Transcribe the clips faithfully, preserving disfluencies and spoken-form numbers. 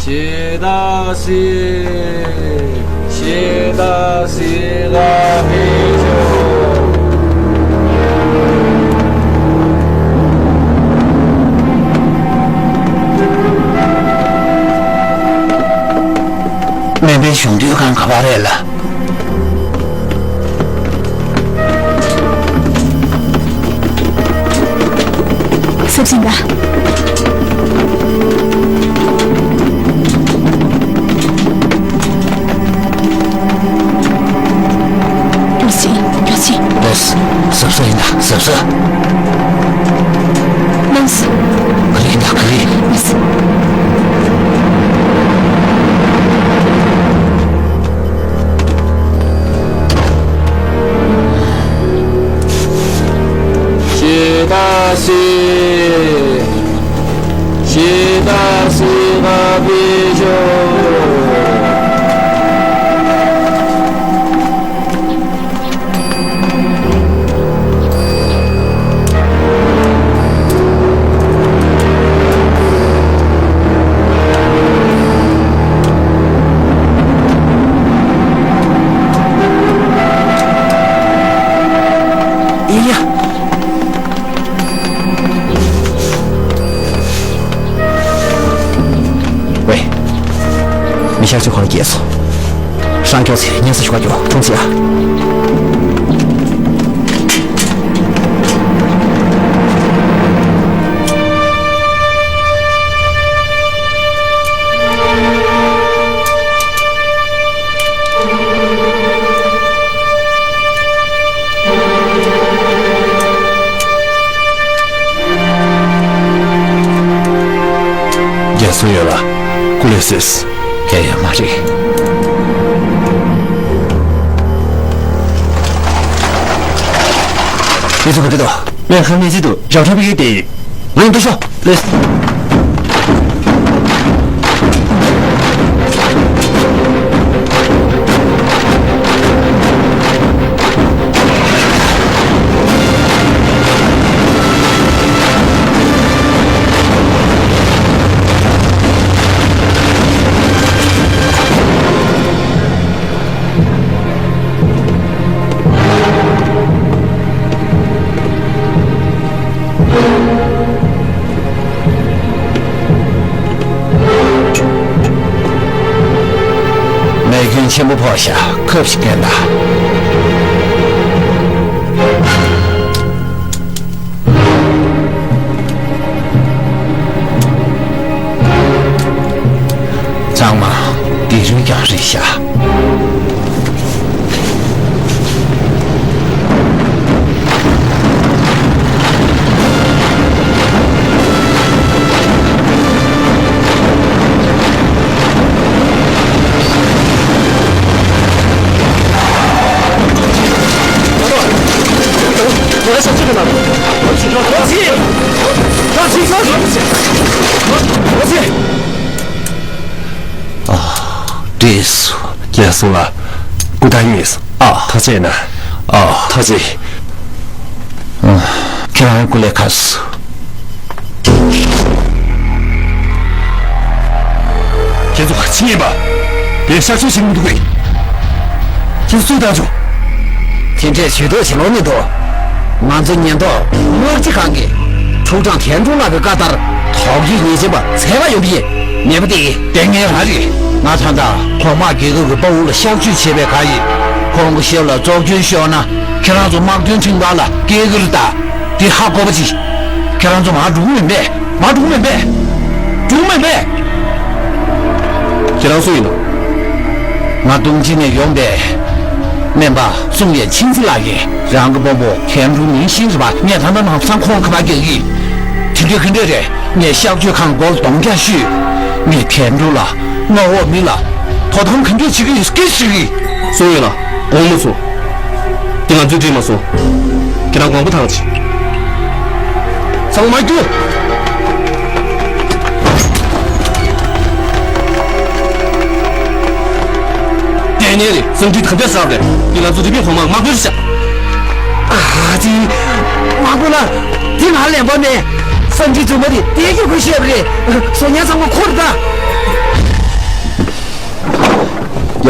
ཞེས་བདག་སྲིད། ཞེས་བདག་སྲིད་ལ་འབུལ་ཞོག། སྨན་པའི་གཞུང་དུས་གང་ག་པར་རེད་ལ། སེ་བྱིན་ད། རྒྱུ་ཅི། རྒྱུ་ཅི། ལགས། གཟབ་གཟབ་ཡིན་ད། གཟབ་གཟབ། ལགས། ག་རེ་ཡིན་ད། ག་རེ། ལགས། ཞེས་བདག་སྲིད། ཞེས་བདག་སྲིད་ལ་འབུལ་ཞོག། ཡ་ཡ། ཝེ། མི་ཤར་ཚོས་ཁོ་ལ་སྐྱེལ་སོང་། ཧྲང་ཀྱོག་ཚེ་སྙན་སེང་ཞུ་ག་རྒྱུགས། ཁྲུང་ཚེ་ཨ། རྒྱལ་སྲུང་ཡོད་ལ། སྐུ་ལས་སོས། རྒྱལ་ཡོད་མ་རེད། མི་ཚོ་ག་གི་འདུག་སྨན་ཁང་གནས་ཚུལ་འདུག་རྒྱབ་ཁྲ་པི་ཡོད་དེ། ང་ཡི་འདུག་ཤོག་ལེས། རྨས་སྐྱོན་ཆེན་པོ་ཕོག་ཤག་ཁབ་ཞིག་གན་ད། ཚང་མ་དེ་རིང་ཀྱང་རེད་ཤག་ཨ། བྲིས་སོ། རྒྱལ་སྲུང་ལ་སྐུ་ཐག་ཉེ་སོང་། ཨ། ཐག་བཅད་ན། ཨ། ཐག་བཅད། ཨ། ཁྱེད་རང་སྐུ་ལས་ཁག་སོང་། ཁྱེད་ཚོ་ཕྱི་ཉིན་པ་དེ་གཤག་བཅོས་བྱེད་མི་འདུག་གས། ཁྱེད་ཚོ་སུས་བཏང་བྱུང་། དེ་འདྲས་ཇུས་གཏོགས་བྱེད་ལོང་མི་འདུག་ང་ཚོ་ཉེན་རྟོག་དམག་སྤྱི་ཁང་གིས་ཕྲུག་ཀྲང་ཐན་ཀྲུང་ལགས་ཀྱི་བཀའ་ལྟར་དོགས་ཡོད་ཉེས་ཅན་པ་འཚོལ་བར་ཡོང་གི་ཡིན། མེད་པ་དེ་ལྟས་ངན་རང་རེད། ང་ད་ལྟ་གོང་དམག་རྒྱལ་ཁབ་ཀྱི་དཔའ་བོ་ལ་གཤག་བཅོས་བྱས་པའི་ཁ་ཡིས་ཁོང་གི་ཞབས་ལ་བཙོག་སྐྱོན་ཤོར་ན་ཁྱེད་རང་ཚོ་དམག་དོན་ཁྲིམས་ཁང་ལ་སྐྱེལ་གི་རེད་ད། དེ་ཧ་གོ་བ་ཅིག་ཁྱེད་རང་ཚོ་མར་འགྲོ་གི་མིན་པས། མར་འགྲོ་གི་མིན་པས། འགྲོ་གི་མིན་པས། ཁྱེད་རང་སུ་ཡིན་ནམ། ང་ཏུང་ཅིན་ནས་ཡོང་པའི་སྨན་པ་སུང་ཡན་ཆིང་ཙི་ལགས་ཡིན། རང་གི་དཔོན་པོ་ཐན་ཀྲུང་ཉིན་ཤིང་རེད་པ། ངས་ད་ལྟ་ནང་སང་ཁོང་ཁ་པར་རྒྱག་གི་ཡིན། དེ་འདྲའི་ག་འདྲ་རེད། ངས་གཤག་བཅོས་ཁང་སྒོར་གདོང་རྒྱག་ཞུས། ངས་ཐན་ཀྲུང་ལ་མངའ་འོག་མི་ལ་དོ་དམ་ག་འདྲ་བྱེད་ཀྱི་ཡོད་སྐད་ཞུ་གི་ཡིན། སུང་ཡོན་ལགས། དགོངས་མ་ཚོམ། འདི་ང་ཚོས་འགྲིག་མ་སོང་། ཁྱེད་རང་དགོངས་པ་ཐག་བཅད། ཚང་མ་རྒྱུགས། ལྟས་ངན་རེད། སང་ཁྲིད་ག་འདྲ་ཟ་རེད། འདི་ང་ཚོ་རི་པིན་གོང་མ་དམག་དཔོན་རེད་ཤག་ཨ་ཙི། དམག་དཔོན་ལགས། འདི་ང་ལན་པ་མེད། སང་ཁྲིད་རྫུན་མ་དེ་ལྟས་ངན་ཁོས་བཤད་པ་རེད། བཟོ་ཉར་ཚང་མ་ཁོ་རེད་ད།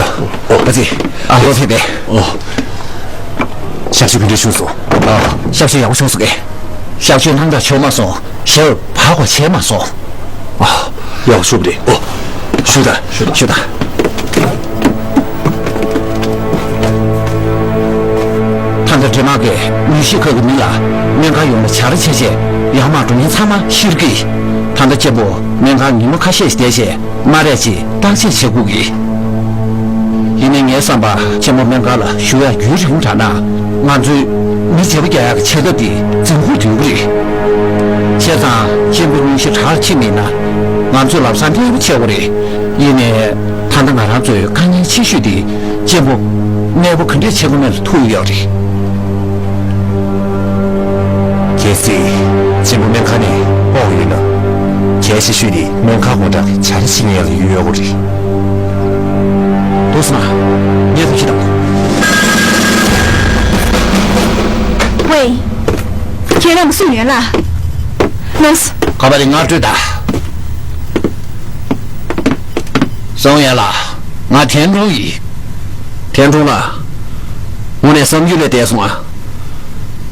ཨོ། ཨ་ཙི། ཨ་ལོ། ཕེབས་པས། ཨོ། གཤག་བཅོས་ག་འདྲ་བྱུང་སོང་། ཨ། གཤག་བཅོས་ཡག་པོ་བྱུང་སོང་གས། གཤག་བཅོས་སྣང་དག་བྱུང་མ་སོང་། ཞབས་བག་པ་བྱས་མ་སོང་། ཨ། ཡག་པོ་བྱུང་བ་རེད། ཨོ། བཞུགས་དང་། བཞུགས་དང་། བཞུགས་དང་། ད་ལྟ་འདྲེ་དམག་གིས་མི་ཤི་ཁ་གི་མི་ལ་སྨན་ཁང་ཡོང་ལ་བྱ་ར་བྱས་རྗེས་ཡར་མར་འགྲོ་མཁན་ཚང་མ་ཤི་གི། ད་ལྟ་གཅེན་པོ་སྨན་ཁང་ཉི་མ་ཁ་ཤས་ཤིག་བསྡད་རྗེས། མ་རེད་ཅེས་བརྟག་དཔྱད་བྱེད་དགོས་ཀྱི། ཡིན་ནའི་ངའི་བསམ་པར་གཅེན་པོ་སྨན་ཁང་ལ་བཞུགས་ཡ་རྒྱུན་རིང་དྲགས་ན། ང་ཚོའི་མི་བྱེ་བ་རྒྱག་ཡག་གི་བྱེད་ཐབས་དེ་འཛིན་ཁུལ་དུ་ཡོད་ཀྱི་རེད། བྱས་ཙང་གཅེན་པོ་སྙུང་གཞི་དྲག་ཕྱིན་མེད་ན། ང་ཚོས་ལམ་སང་གནས་སྤོ་བྱེད་དགོས་རེད། ཡིན་ནའི་ད་ལྟ་ང་རང་ཚོའི་དཀའ་ངལ་ཆེ་ཤོས་དེ་གཅེན་པོ་གནས་སྤོ་ག་འདྲས་བྱེད་དགོས་མེད་ལ་ཐུག་ཡོད་རེད། གལ་སྲིད་གཅེན་པོ་སྨན་ཁང་ནས་དཔོག་ཡོད་ན། གལ་ཆེ་ཤོས་དེ་སྨན་ཁང་སྒོ་འགྲམ་གྱི་བྱ་ར་བྱེད་མཁན་ལ་ཡོད་ཡོད་པ་རེད། འདུག་སེ་ན། ངས་ཐུགས་ཤི་དང་། ཝེ། ཁྱེད་རང་གསུང་ཡོད་ལ། ལོས། ག་པ་རེད། ང་སྤྲོད་ད། སོང་ཡ་ལ། ང་ཐན་ཀྲུང་ཡིན། ཐན་ཀྲུང་ལགས། དངོས་གནས་བསམ་རྒྱུ་ལས་འདས་སོང་ཨ།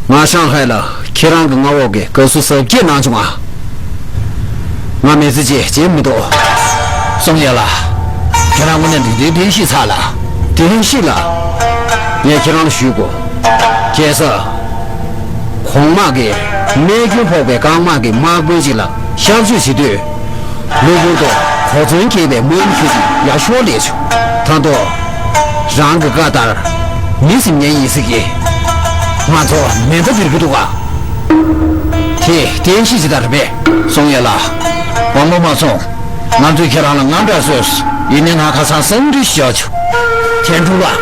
ང་ཧྲང་ཧའེ་ལ་ཁྱེད་རང་གི་མངའ་འོག་གི་དགའ་བསུ་གཟབ་རྒྱས་གནང་བྱུང་ཨ། ང་མི་ཚེ་གཅིག་བརྗེད་མི་ཐུབ། སོང་ཡ་ལ། ཁྱེད་རང་དངོས་གནས་འགྲིག་འགྲིག་བདེན་ཤིག་ཚར་ལ། བདེན་ཤིག་ལ། ངས་ཁྱེད་རང་ལ་ཞུ་དགོས། རྒྱལ་ས། གོང་དམག་གིས་རྨས་སྐྱོན་ཕོག་པའི་རྐང་དམག་གི་དམག་དཔོན་ཅིག་ལ་གཤག་བཅོས་བྱེད་དུས། གློ་བུར་དུ་གོ་མཚོན་སྐྱེས་པའི་དམག་མི་ཁྱུ་ཅིག་ཡར་ཤོག་སླེབས་བྱུང་། ད་དུང་། རང་གི་བཀའ་ལྟར་མི་ཟིན་མཁན་ཡིན་ཟེར་གྱིས། ང་ཚོ་མེ་མདའ་འབུད་ཀྱི་འདུག་ག། དེ་བདེན་ཤིག་ཅིག་ལྟར་རེད་པས། སོང་ཡ་ལ། དགོངས་པ་མ་ཚོམས། ང་ཚོས་ཁྱེད་རང་ལ་དངངས་སྐྲག་བཟོས། ཡིན་ནའི་ང་ཁ་སང་གསང་འདྲི་ཞུས་བྱུང་། ཐན་ཀྲུང་ལགས།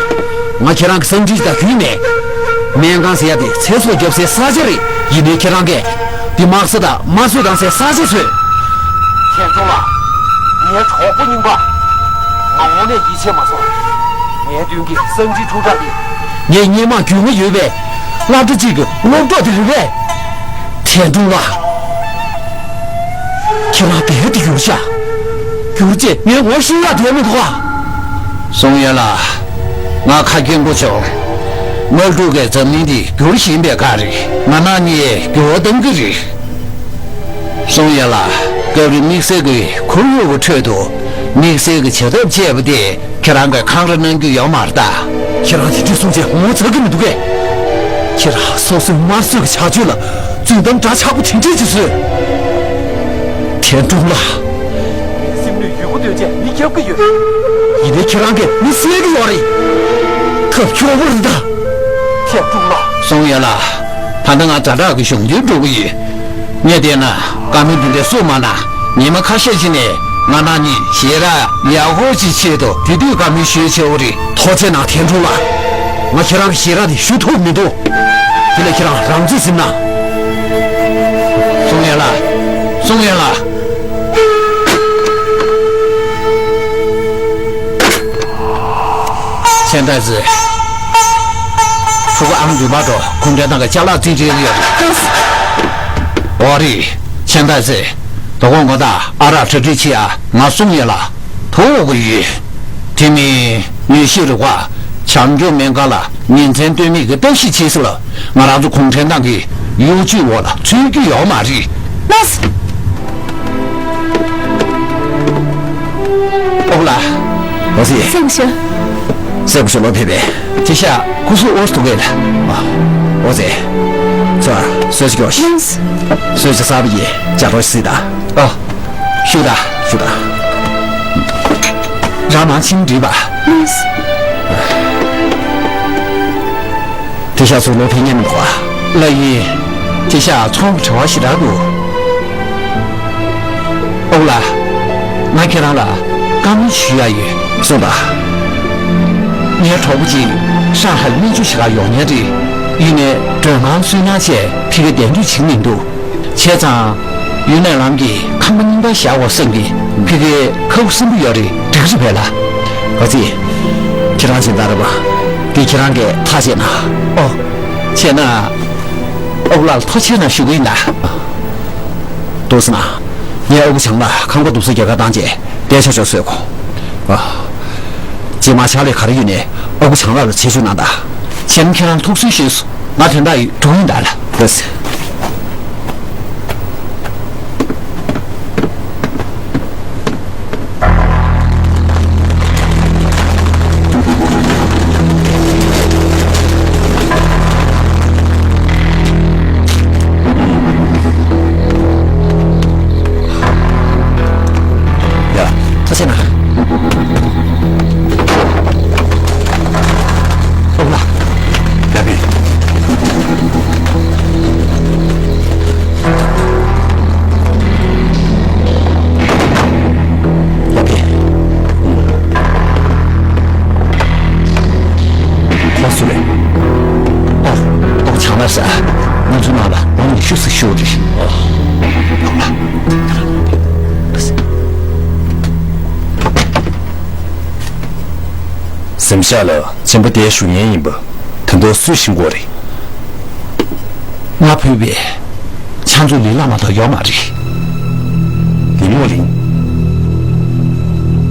ང་ཁྱེད་རང་གི་གསང་འདྲི་དང་ཁུལ་ནས། སྨན་ཁང་ཟེར་ཡ་དེ་ཚེ་སྲོག་རྒྱབ་སའི་ས་ཆ་རེད། ཡིན་ནའི་ཁྱེད་རང་གིས། འདི་དམག་ས་དང་དམག་ཟོན་བཏང་སའི་ས་ཆ་བཟོས། ཐན་ཀྲུང་ལགས། ངའི་གྲོགས་པོ་རྙིང་པ། ང་དངོས་གནས་ཡིད་ཆེས་མ་སོང་། ངའི་མདུན་གྱི་གསང་འདྲིའི་ཕྲུ་གུ་དེ། ངས་སྔོན་མ་རྒྱུས་མངའ་ཡོད་པའི་སློབ་གྲྭ་གཅིག་གི་སློབ་གྲོགས་དེ་རེད་པས། ཐན་ཀྲུང་ལགས། ཁྱེད་རང་དེ་ལྟར་འགྱུར་བཞག་འགྱུར་རྗེས་ངས་ངོ་ཤེས་ཡག་དེ་མི་འདུག་ག། སོང་ཡ་ལ། ང་ཁ་སྐྱེངས་པོ་བྱུང་། དམག་འཁྲུག་གིས་འཛམ་གླིང་འདི་འགྱུར་བཞིན་པའི་སྐབས་རེད། ང་རང་གཉིས་འགྱུར་བ་གཏང་གི་རེད། སོང་ཡ་ལ། སྐབས་རེ་དམིགས་བསལ་གྱི་ཁོར་ཡུག་གི་ཁྲོད་དུ། དམིགས་བསལ་གྱི་བྱ་ཐབས་སྤྱད་པ་དེ་ཁྱེད་རང་གིས་འཁང་ར་གནང་རྒྱུ་ཡོད་མ་རེད་ད། ཁྱེད་རང་དེ་འདྲ་གསུང་བྱས་ངོ་ཚ་གི་མི་འདུག་གས། ཁྱེད་རང་སོ་སོའི་དམར་གསོད་ཀྱི་བྱ་སྤྱོད་ལ་རྫུན་གཏམ་འདྲ་ཆགས་པོ་དེ་འདྲས་ཅིག་བཟོས། ཐན་ཀྲུང་ལགས། སེམས་ནུས་ཡོད་པོ་འདོན་བྱས་མི་སྐྱོབ་ཀྱི་ཡོད། ཡིན་ནའི་ཁྱེད་རང་གིས་མི་བསད་ཀྱི་ཡོད་རེད། ཐབས་སྐྱོ་པོ་རེད་ད། ཐན་ཀྲུང་ལགས། སོང་ཡ་ལ། ད་ལྟ་ང་ཛ་དྲག་གི་གཞུང་འབྲེལ་འགྲོ་གི་ཡོད། ངས་བལྟས་ན་བཀའ་མོལ་འདི་འདྲ་གསུངས་མ་གནང་། ཉི་མ་ཁ་ཤས་ཤིག་ནས་ང་རང་གཉིས་ཞལ་རག་ཡག་པོ་ཅིག་བྱེད་དོ། དེ་དུས་བཀའ་མོལ་ཞུས་ཆོག་གི་རེད། ཐུགས་རྗེ་གནང་ཐན་ཀྲུང་ལགས། ང་ཁྱེད་རང་གི་ཞལ་རག་དེ་ཞུ་ཐུབ་མི་འདུག་དེ་ལས་ཁྱེད་རང་རང་ཚོད་ཟིན་ན། སོང་ཡ་ལ། སོང་ཡ་ལ། ཆེན་ཏཱ་ཙི། ཕྲུ་གུ་ཨང་བདུན་པ་འགྲོ་གུང་ཁྲན་ཏང་གི་ཅ་ལག་རྩིས་འབྲེལ་ཡོད་རེད། འོ་རེད། ཆེན་ཏཱ་ཙི། དོ་དགོང་དགོང་དག་ཨ་རག་གྲ་སྒྲིག་བྱེད་ཨ། ང་སོང་ཡ་ལ། ཐུག་འོ་གི་ཡོད། དེ་མིན་ནུས་ཤུགས་རིག་པ་བྱམས་སྐྱོང་སྨན་ཁང་ལ་ཉིན་མཚན་ལྟོས་མེད་ཀྱི་བརྟག་ཞིབ་བྱེད་ཟེར་ལ། ང་རང་ཚོ་གུང་ཁྲན་ཏང་གི་གཡོ་ཇུས་འོག་ལ་ཚུད་རྒྱུ་ཡོད་མ་རེད། ལགས། ཨོ་ལ། འོ་ཙི། སེམས་ཤོ། སེམས་ཤོ་ལོ་ཕེ་ཕེ། དེ་ཤ་ཁུ་སུ་ཨོ་སྟུ་གེ་ལ། ཨོ་ཙི། ཚོ་གསོལ་ཅིག་ཡོ་ཤི། ལགས། གསོལ་ཅིག་གསར་པ་ཡིས་ལྗགས་རོ་ཞིག་སྲིད་ད། ཨོ། ཤུ་ད་ཤུ་ད། རང་མང་ཆིན་འདྲིས་པ། ལགས། དེ་ཤ་ཚུར་ལོ་ཕེ་ཉན་མི་ཁོ། ལ་ཡིན། དེ་ཤ་ཚོང་གི་བྲེལ་བ་ཞེ་དྲག་འདུག་ཨོ་ལ། ང་ཁྱེད་རང་ལ་བཀའ་མོལ་ཞུ་ཡ་ཡོད། གསུངས་པ། ངའི་གྲོགས་པོ་གཅིག་ཧྲང་ཧའེ་སྨན་བཅོས་བྱེད་གར་ཡོང་མཁན་རེད། ཡིན་ནའི་མགྲོན་ཁང་བསོད་ནམས་ཆེ་ཕི་གེ་གདན་འདྲེན་བྱེད་མི་འདུག་བྱས་ཙང་། ཡུན་ནན་ལམ་གྱི་ཁང་པ་རྙིང་པ་བཞག་འོ་བསམ་གི་ཕི་གེ་ཁ་ཁུ་སིམ་པོ་ཡོད་རེད། འགྲིག་རེད་པས་ལ། ག་ཚི། ཁྱེད་རང་ཅིག་ད་ར་བ། འདི་ཁྱེད་རང་གིས་ཐག་བཅད་ན། ཨོ། བྱས་ན། ཨོ་ལགས་ཐུགས་རྗེ་གནང་ཞུ་གི་ཡིན་ད། འདུག་སེ་ན། ངས་ཨ་ཁུ་བྱང་ལ་ཁང་པ་སྡུག་ས་རྒྱ་གར་བཏང་རྗེས་བསྡད་ཆོག་ཆོག་བཟོས་གོ། ཨ། རྗེས་མ་ཕྱག་ལས་ག་རེ་ཡོད་ནས་ཨ་ཁུ་བྱང་ལགས་ལ་ཆེད་བཅུག་གནང་དང་། གཞན་ཁྱེད་རང་ཐུགས་སུན་ཞུས་སོང་། ང་དོན་དག་ཡོད་འགྲོ་ཡིན་ད་ལ། ལགས་སེ། ཡ། ཐུགས་རྗེ་གནང་། ཨོ་ལ། ཡ་ཕི། ཡ་ཕི། ཁོང་སུ་རེད། ཨོ། ཨོ་བྱང་ལ་ཟེར། ང་ཚོའི་ནང་ལ་ལོ་ཉི་ཤུ་ཙམ་བཞུགས་རེད། ཨོ། ཨོ་ལ། གཟིམ་ཤག་ལ་གཅེན་པོ་དེ་བཞུགས་མཁན་ཡིན་པ། ད་དུང་སུས་ཤེས་ཀྱི་ཡོད་རེད། ང་བོས་པས། ཕྱག་མཛོད་ལི་ལ་མ་གཏོགས་ཡོད་མ་རེད། ལི་མོ་ལིང་།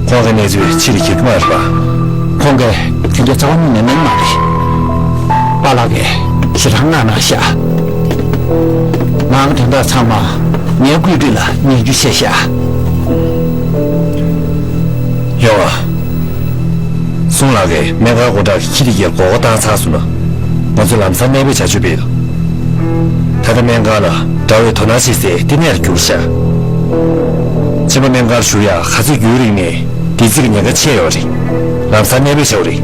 ཁོང་གི་གནས་ཚུལ་ཕྱི་ལ་ཁྱབ་ཀྱི་མ་རེད་པ། ཁོང་གིས་དེ་འདྲའི་རྩ་བ་ཉིད་ནས་གནང་མ་རེད། པཱ་ལགས་ཀྱིས་ཞེ་དྲག་མངགས་གནང་བཞག་ང་དོན་དག་ཚང་མ་ངའི་བཀོད་སྒྲིག་ལ་ཉན་རྒྱུ་བྱས་ཤག་ཡོང་ཨ། སུང་ལགས་ཀྱིས་སྨན་ཁང་སྒོ་འགྲམ་གྱི་ཁྱི་རིགས་ཀྱི་སྒོ་ཁ་བཏང་ཚར་སོང་ན། ང་ཚོ་ལམ་སང་གནས་སྤོས་བྱ་རྒྱུ་རེད། ད་ལྟ་སྨན་ཁང་ལ་དགྲ་བོས་དོ་སྣང་བྱེད་སའི་བསྟི་གནས་ལ་གྱུར་ཤག་གཅེན་པོ་སྨན་ཁང་ལ་བཞུགས་ཡག་ག་ཚོད་རྒྱུན་རིང་ནས་བདེ་སྐྱིད་ཀྱི་ཉེན་ཁ་ཆེ་ཡོད་རེད། ལམ་སང་གནས་སྤོས་བྱ་དགོས་རེད།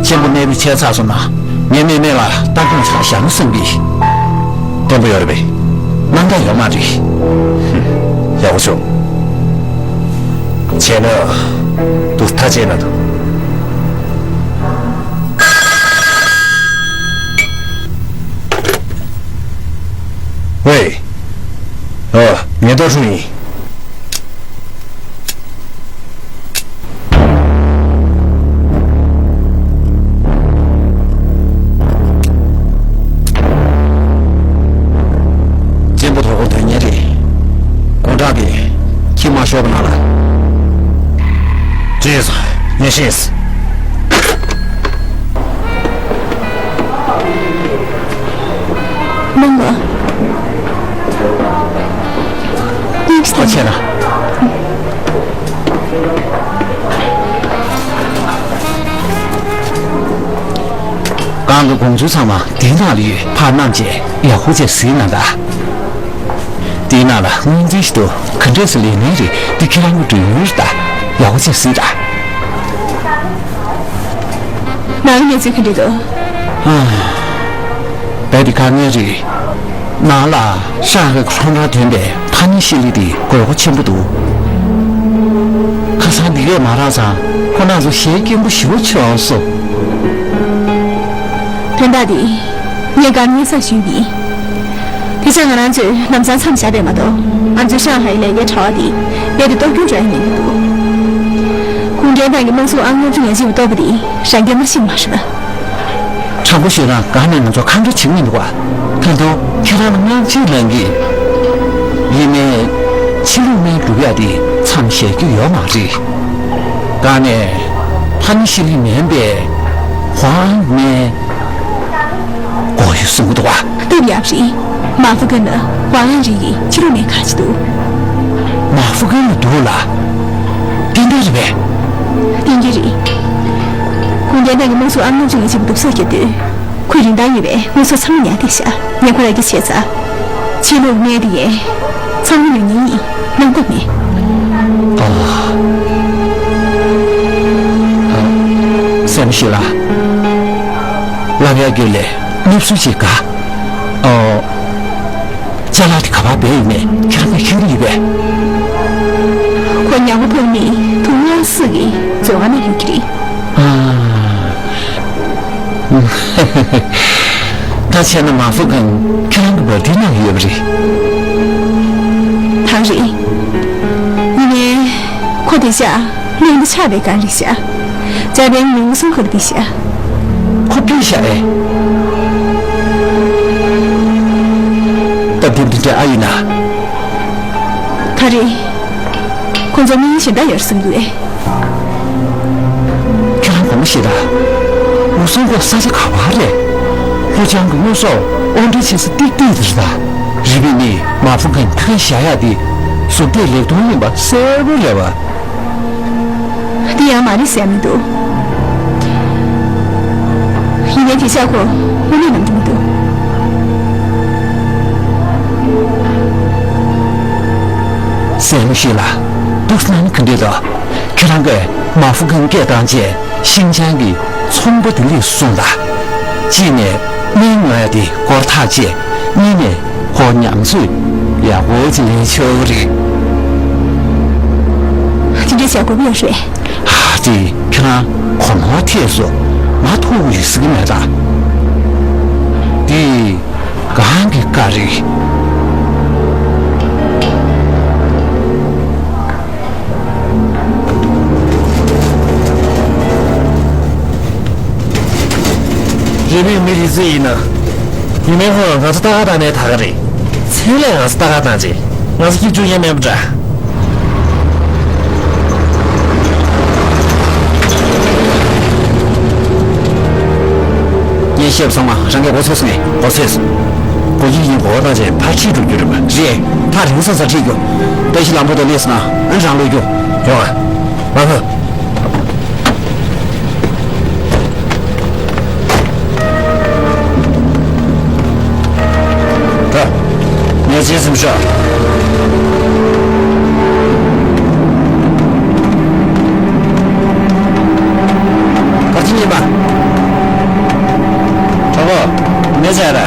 གཅེན་པོ་གནས་སྤོས་བྱས་ཚར་སོང་ན་ངས་སྨན་སྨན་ལ་ལྟ་སྐྱོང་ཆ་བཞག་ན་བསམ་གི། བརྟན་པོ་ཡོད་རེད་པས། གནང་འདྲ་ཡོད་མ་རེད། ཡག་པོ་བྱུང་། བྱས་ན། འདུག་ཐག་བཅད་ན་འདུག་ཝེ། ཨ། ཉེན་རྟོག་ཁྲུའུ་ཡིན། གཅེན་པོ་དོ་དགོང་དོན་གཉེར་རེད། དགོང་དག་གི་ཁྱི་མ་ཤོར་བ་ན་ལ། ཅི་ཡིན་སོང་། ཉན་ཤེས། མང་ལ། ཨ་ཆེ་ན། གང་གི་དགོངས་ཚུལ་ཚང་མ་དེའི་ནང་ལ་ཡོད། ཕར་བསྣམས་བྱས་ཡག་པོ་བྱས་གཟིགས་གནང་དང་། དེའི་ནང་ལ་སྔོན་རྩིས་ཤིག་ཏུ་ག་འདྲས་སུ་ལས་ནི་རེད། འདི་ཁྱེད་རང་གི་འགྲོ་ཡུལ་རེད་ད། ཡག་པོ་བྱས་གཟིགས་དང་། ནང་གནས་ཚུལ་ག་འདྲས་འདུག་བས་འདི་དཀའ་ངལ་རེད། ནང་ལ་ཧྲང་ཧའེ་ཁྲོམ་རར་ཐོན་པའི་ཕ་ནི་ཤི་ལི་དེ་དགོས་མཁོ་ཆེན་པོ་འདུག་ཁ་སང་འདི་གས་མ་རག་ཙང་ཁོ་རང་ཚོ་ཞེ་སྐྱིད་པོ་ཞེ་པོ་བྱུང་སོང་། དོན་དག་འདི་ངས་སྒར་རྙིང་སར་ཞུས་ཡིན། དེ་ཕྱིར་ང་རང་ཚོས་ལམ་སང་མཚམས་བཞག་པས་མ་གཏོགས་ང་ཚོའི་ཧྲང་ཧའེ་ལས་ཀའི་དྲ་བ་འདི་རྦད་དེ་གཏོར་སྐྱོན་འགྲོ་ཡ་ཉེན་ཁ་འདུག་གུང་ཁྲན་ཏང་གི་དམངས་གཙོའི་ཨང་ཉི་ཤུ་ཉེར་གཅིག་པ་གཏོར་པ་འདི་རང་རྐྱ་མ་ཤི་མ་རེད་པ། དྲང་པོ་བཤད་ན་སྒང་ནས་ང་ཚོ་ཁ་འདྲ་བྱེད་ཀྱི་མི་འདུག་ག་ད་དུང་ཁྱེད་རང་ལ་དངངས་འཚེར་ལངས་ཀྱི། ཡིན་ནའི་ཕྱི་ལུགས་སྨན་སྒྲུབ་ཡག་དེ་མཚམས་བཞག་རྒྱུ་ཡོད་མ་རེད། སྒང་ནས་ཕ་ནི་ཤི་ལི་མིན་པའི་ཧོང་སྨན་དགོས་ཡོད་གསུང་གི་འདུག་ག་སྟབས་ཡག་རེད། མ་ཧྥུ་ཀན་ལ་ཧོང་ཨན་རི་ཡི་ཕྱི་ལུགས་སྨན་ཁ་ཅིག་འདུག་མ་ཧྥུ་ཀན་ལ་འདུག་ལ། ཏན་ཏན་རེད་པས། ཏན་ཏན་རེད། གུང་ཁྲན་ཏང་གི་དམངས་གཙོའི་ཨང་ཉི་ཤུ་ཉེར་གཅིག་པ་བསྡུ་གསོག་བརྒྱབ་དུས། ཁོས་རིན་ཐང་ཡོད་པའི་དངོས་ཟོག་ཚང་མ་ཉར་བསྡད་ཤག་ངས་ཁོ་རང་གི་བྱས་ཚར། ཕྱི་ལུགས་སྨན་དེ་ཡས་ཚང་མ་ཡོད་ཉེན་ཡིན། གནང་དགོས་མེད། ཨ། ཨ། སེམས་ཤིག་ལ། ལབ་ཡ་གི་ལས་སློབ་གསོ་ཅིག་དགའ། ཨོ། ཅ་ལག་དེ་ག་པར་སྦས་ཡོད་མེད་ཁྱེད་རང་གིས་མཁྱེན་གྱི་ཡོད་པས། ཁོ་ཉ་པོ་ཕག་མིས་དུག་ལྔ་སུ་གི་མཛོད་ཁང་ན་ཡོད་ཀྱི་རེད། ཨ། ད་བྱས་ན་མ་ཧྥུ་ཀན་ཁྱེད་རང་གི་འབབ་སྡེའི་ནང་ཡོད་པ་རེད། ད་རེད། ཡིན་ནའི་ཁོ་དེ་ཤག་སྨན་དེ་ཆགས་པའི་སྒང་རེད་ཤག་འཇར་པན་ཉུང་སུ་ཁ་ལ་བསྡད་ཤག་ཁོ་ཕུད་ཤག་རེད། སྟབས་བདེ་འདི་འདྲ་ཨ་ཡིན་ན། ད་རེད། ཁོ་ཚོ་སྨན་གཞན་དག་ཡོད་རེད་བསམ་གྱི་འདུག་ཨེ། ཞེས་དང་། འུ་སུང་ཁོ་ས་ཆ་ག་བ་རེད། ལྷོ་བྱང་གི་དངོས་ཟོག་དབོར་འདྲེན་བྱེད་ས་ཏིག་ཏིག་དེ་རེད་ད། རི་བོའི་མི་མ་ཧྥུ་ཁན་ཐང་བཞག་ཡག་དེ་ཟུར་བལྟས་ལེབ་མཐོང་ཡིན་པ་གསལ་པོ་རེད་བ། འདི་ཡང་མ་རེད་ཟེར་མི་འདུག་ཡིན་ནའི་དེ་ཤག་ཁོ་དངོས་གནས་ནམ་རྒྱུན་མི་འདུག་སེང་ཤེས་ལ་འདུག་སྣང་གི་འདི་དང་། ཁྱེད་རང་གིས་མ་ཧྥུ་ཁན་སྐད་བཏང་རྗེས་ཤིན་ཅང་གི་ཚོང་པ་དེ་ལས་གསུངས་དང་། གཅིག་ནས་སྨན་ཉོ་ཡ་དེ་སྐོར་ཐག་བཅད། གཉིས་ནས་ཁོ་ཉམས་ཚོད་ཡག་པོ་ཅིག་ལེན་ཆོག་རེད། དེ་འདྲ་བྱ་དགོས་ཡོད་རེད། ཨ་ཙི། ཁྱེད་རང་གོམ་པ་ཐེབས་སོང་། ང་ཐུག་ཡོད་ཟེར་གི་མེད་ད། འདི་གང་གི་བཀའ་རེད། རེད། མི་མི་རེ་ཚོ་ཡིན་ན། ཡིན་ནའི་ཧོ་ང་ཚོ་ལྟ་ག་བཏང་ནའི་ད་ག་རེད། མཚན་ལས་ང་ཚོ་ལྟ་ག་བཏང་རྗེས་ང་ཚོ་སྐྱིད་ཅུང་ཡང་མེད་པ་འདྲ། ངས་བཤད་པ་ཚང་མ་རང་གིས་མགོ་ཚོས་སོང་ངས། མགོ་ཚོས་སོང་། མགོ་ཡིན་ཡིན་མགོ་བོ་བཏང་རྗེས་ཕར་ཁྲིད་འགྲོ་རྒྱུ་རེད་པ། རེད། ཐག་རིང་ས་ས་ཁྲིད་རྒྱུ། ད་ཤི་ལམ་བུ་དེ་སླེབས་སོང་ན་ཨ་རང་ལོས་རྒྱུ། ཡོང་ཨ། མ་ཕོད། ད། ངས་བྱས་ཟིན་ཤག་ག་ཅི་ཉན་པ། གྲོགས་པོ། མེ་ཚ་ར།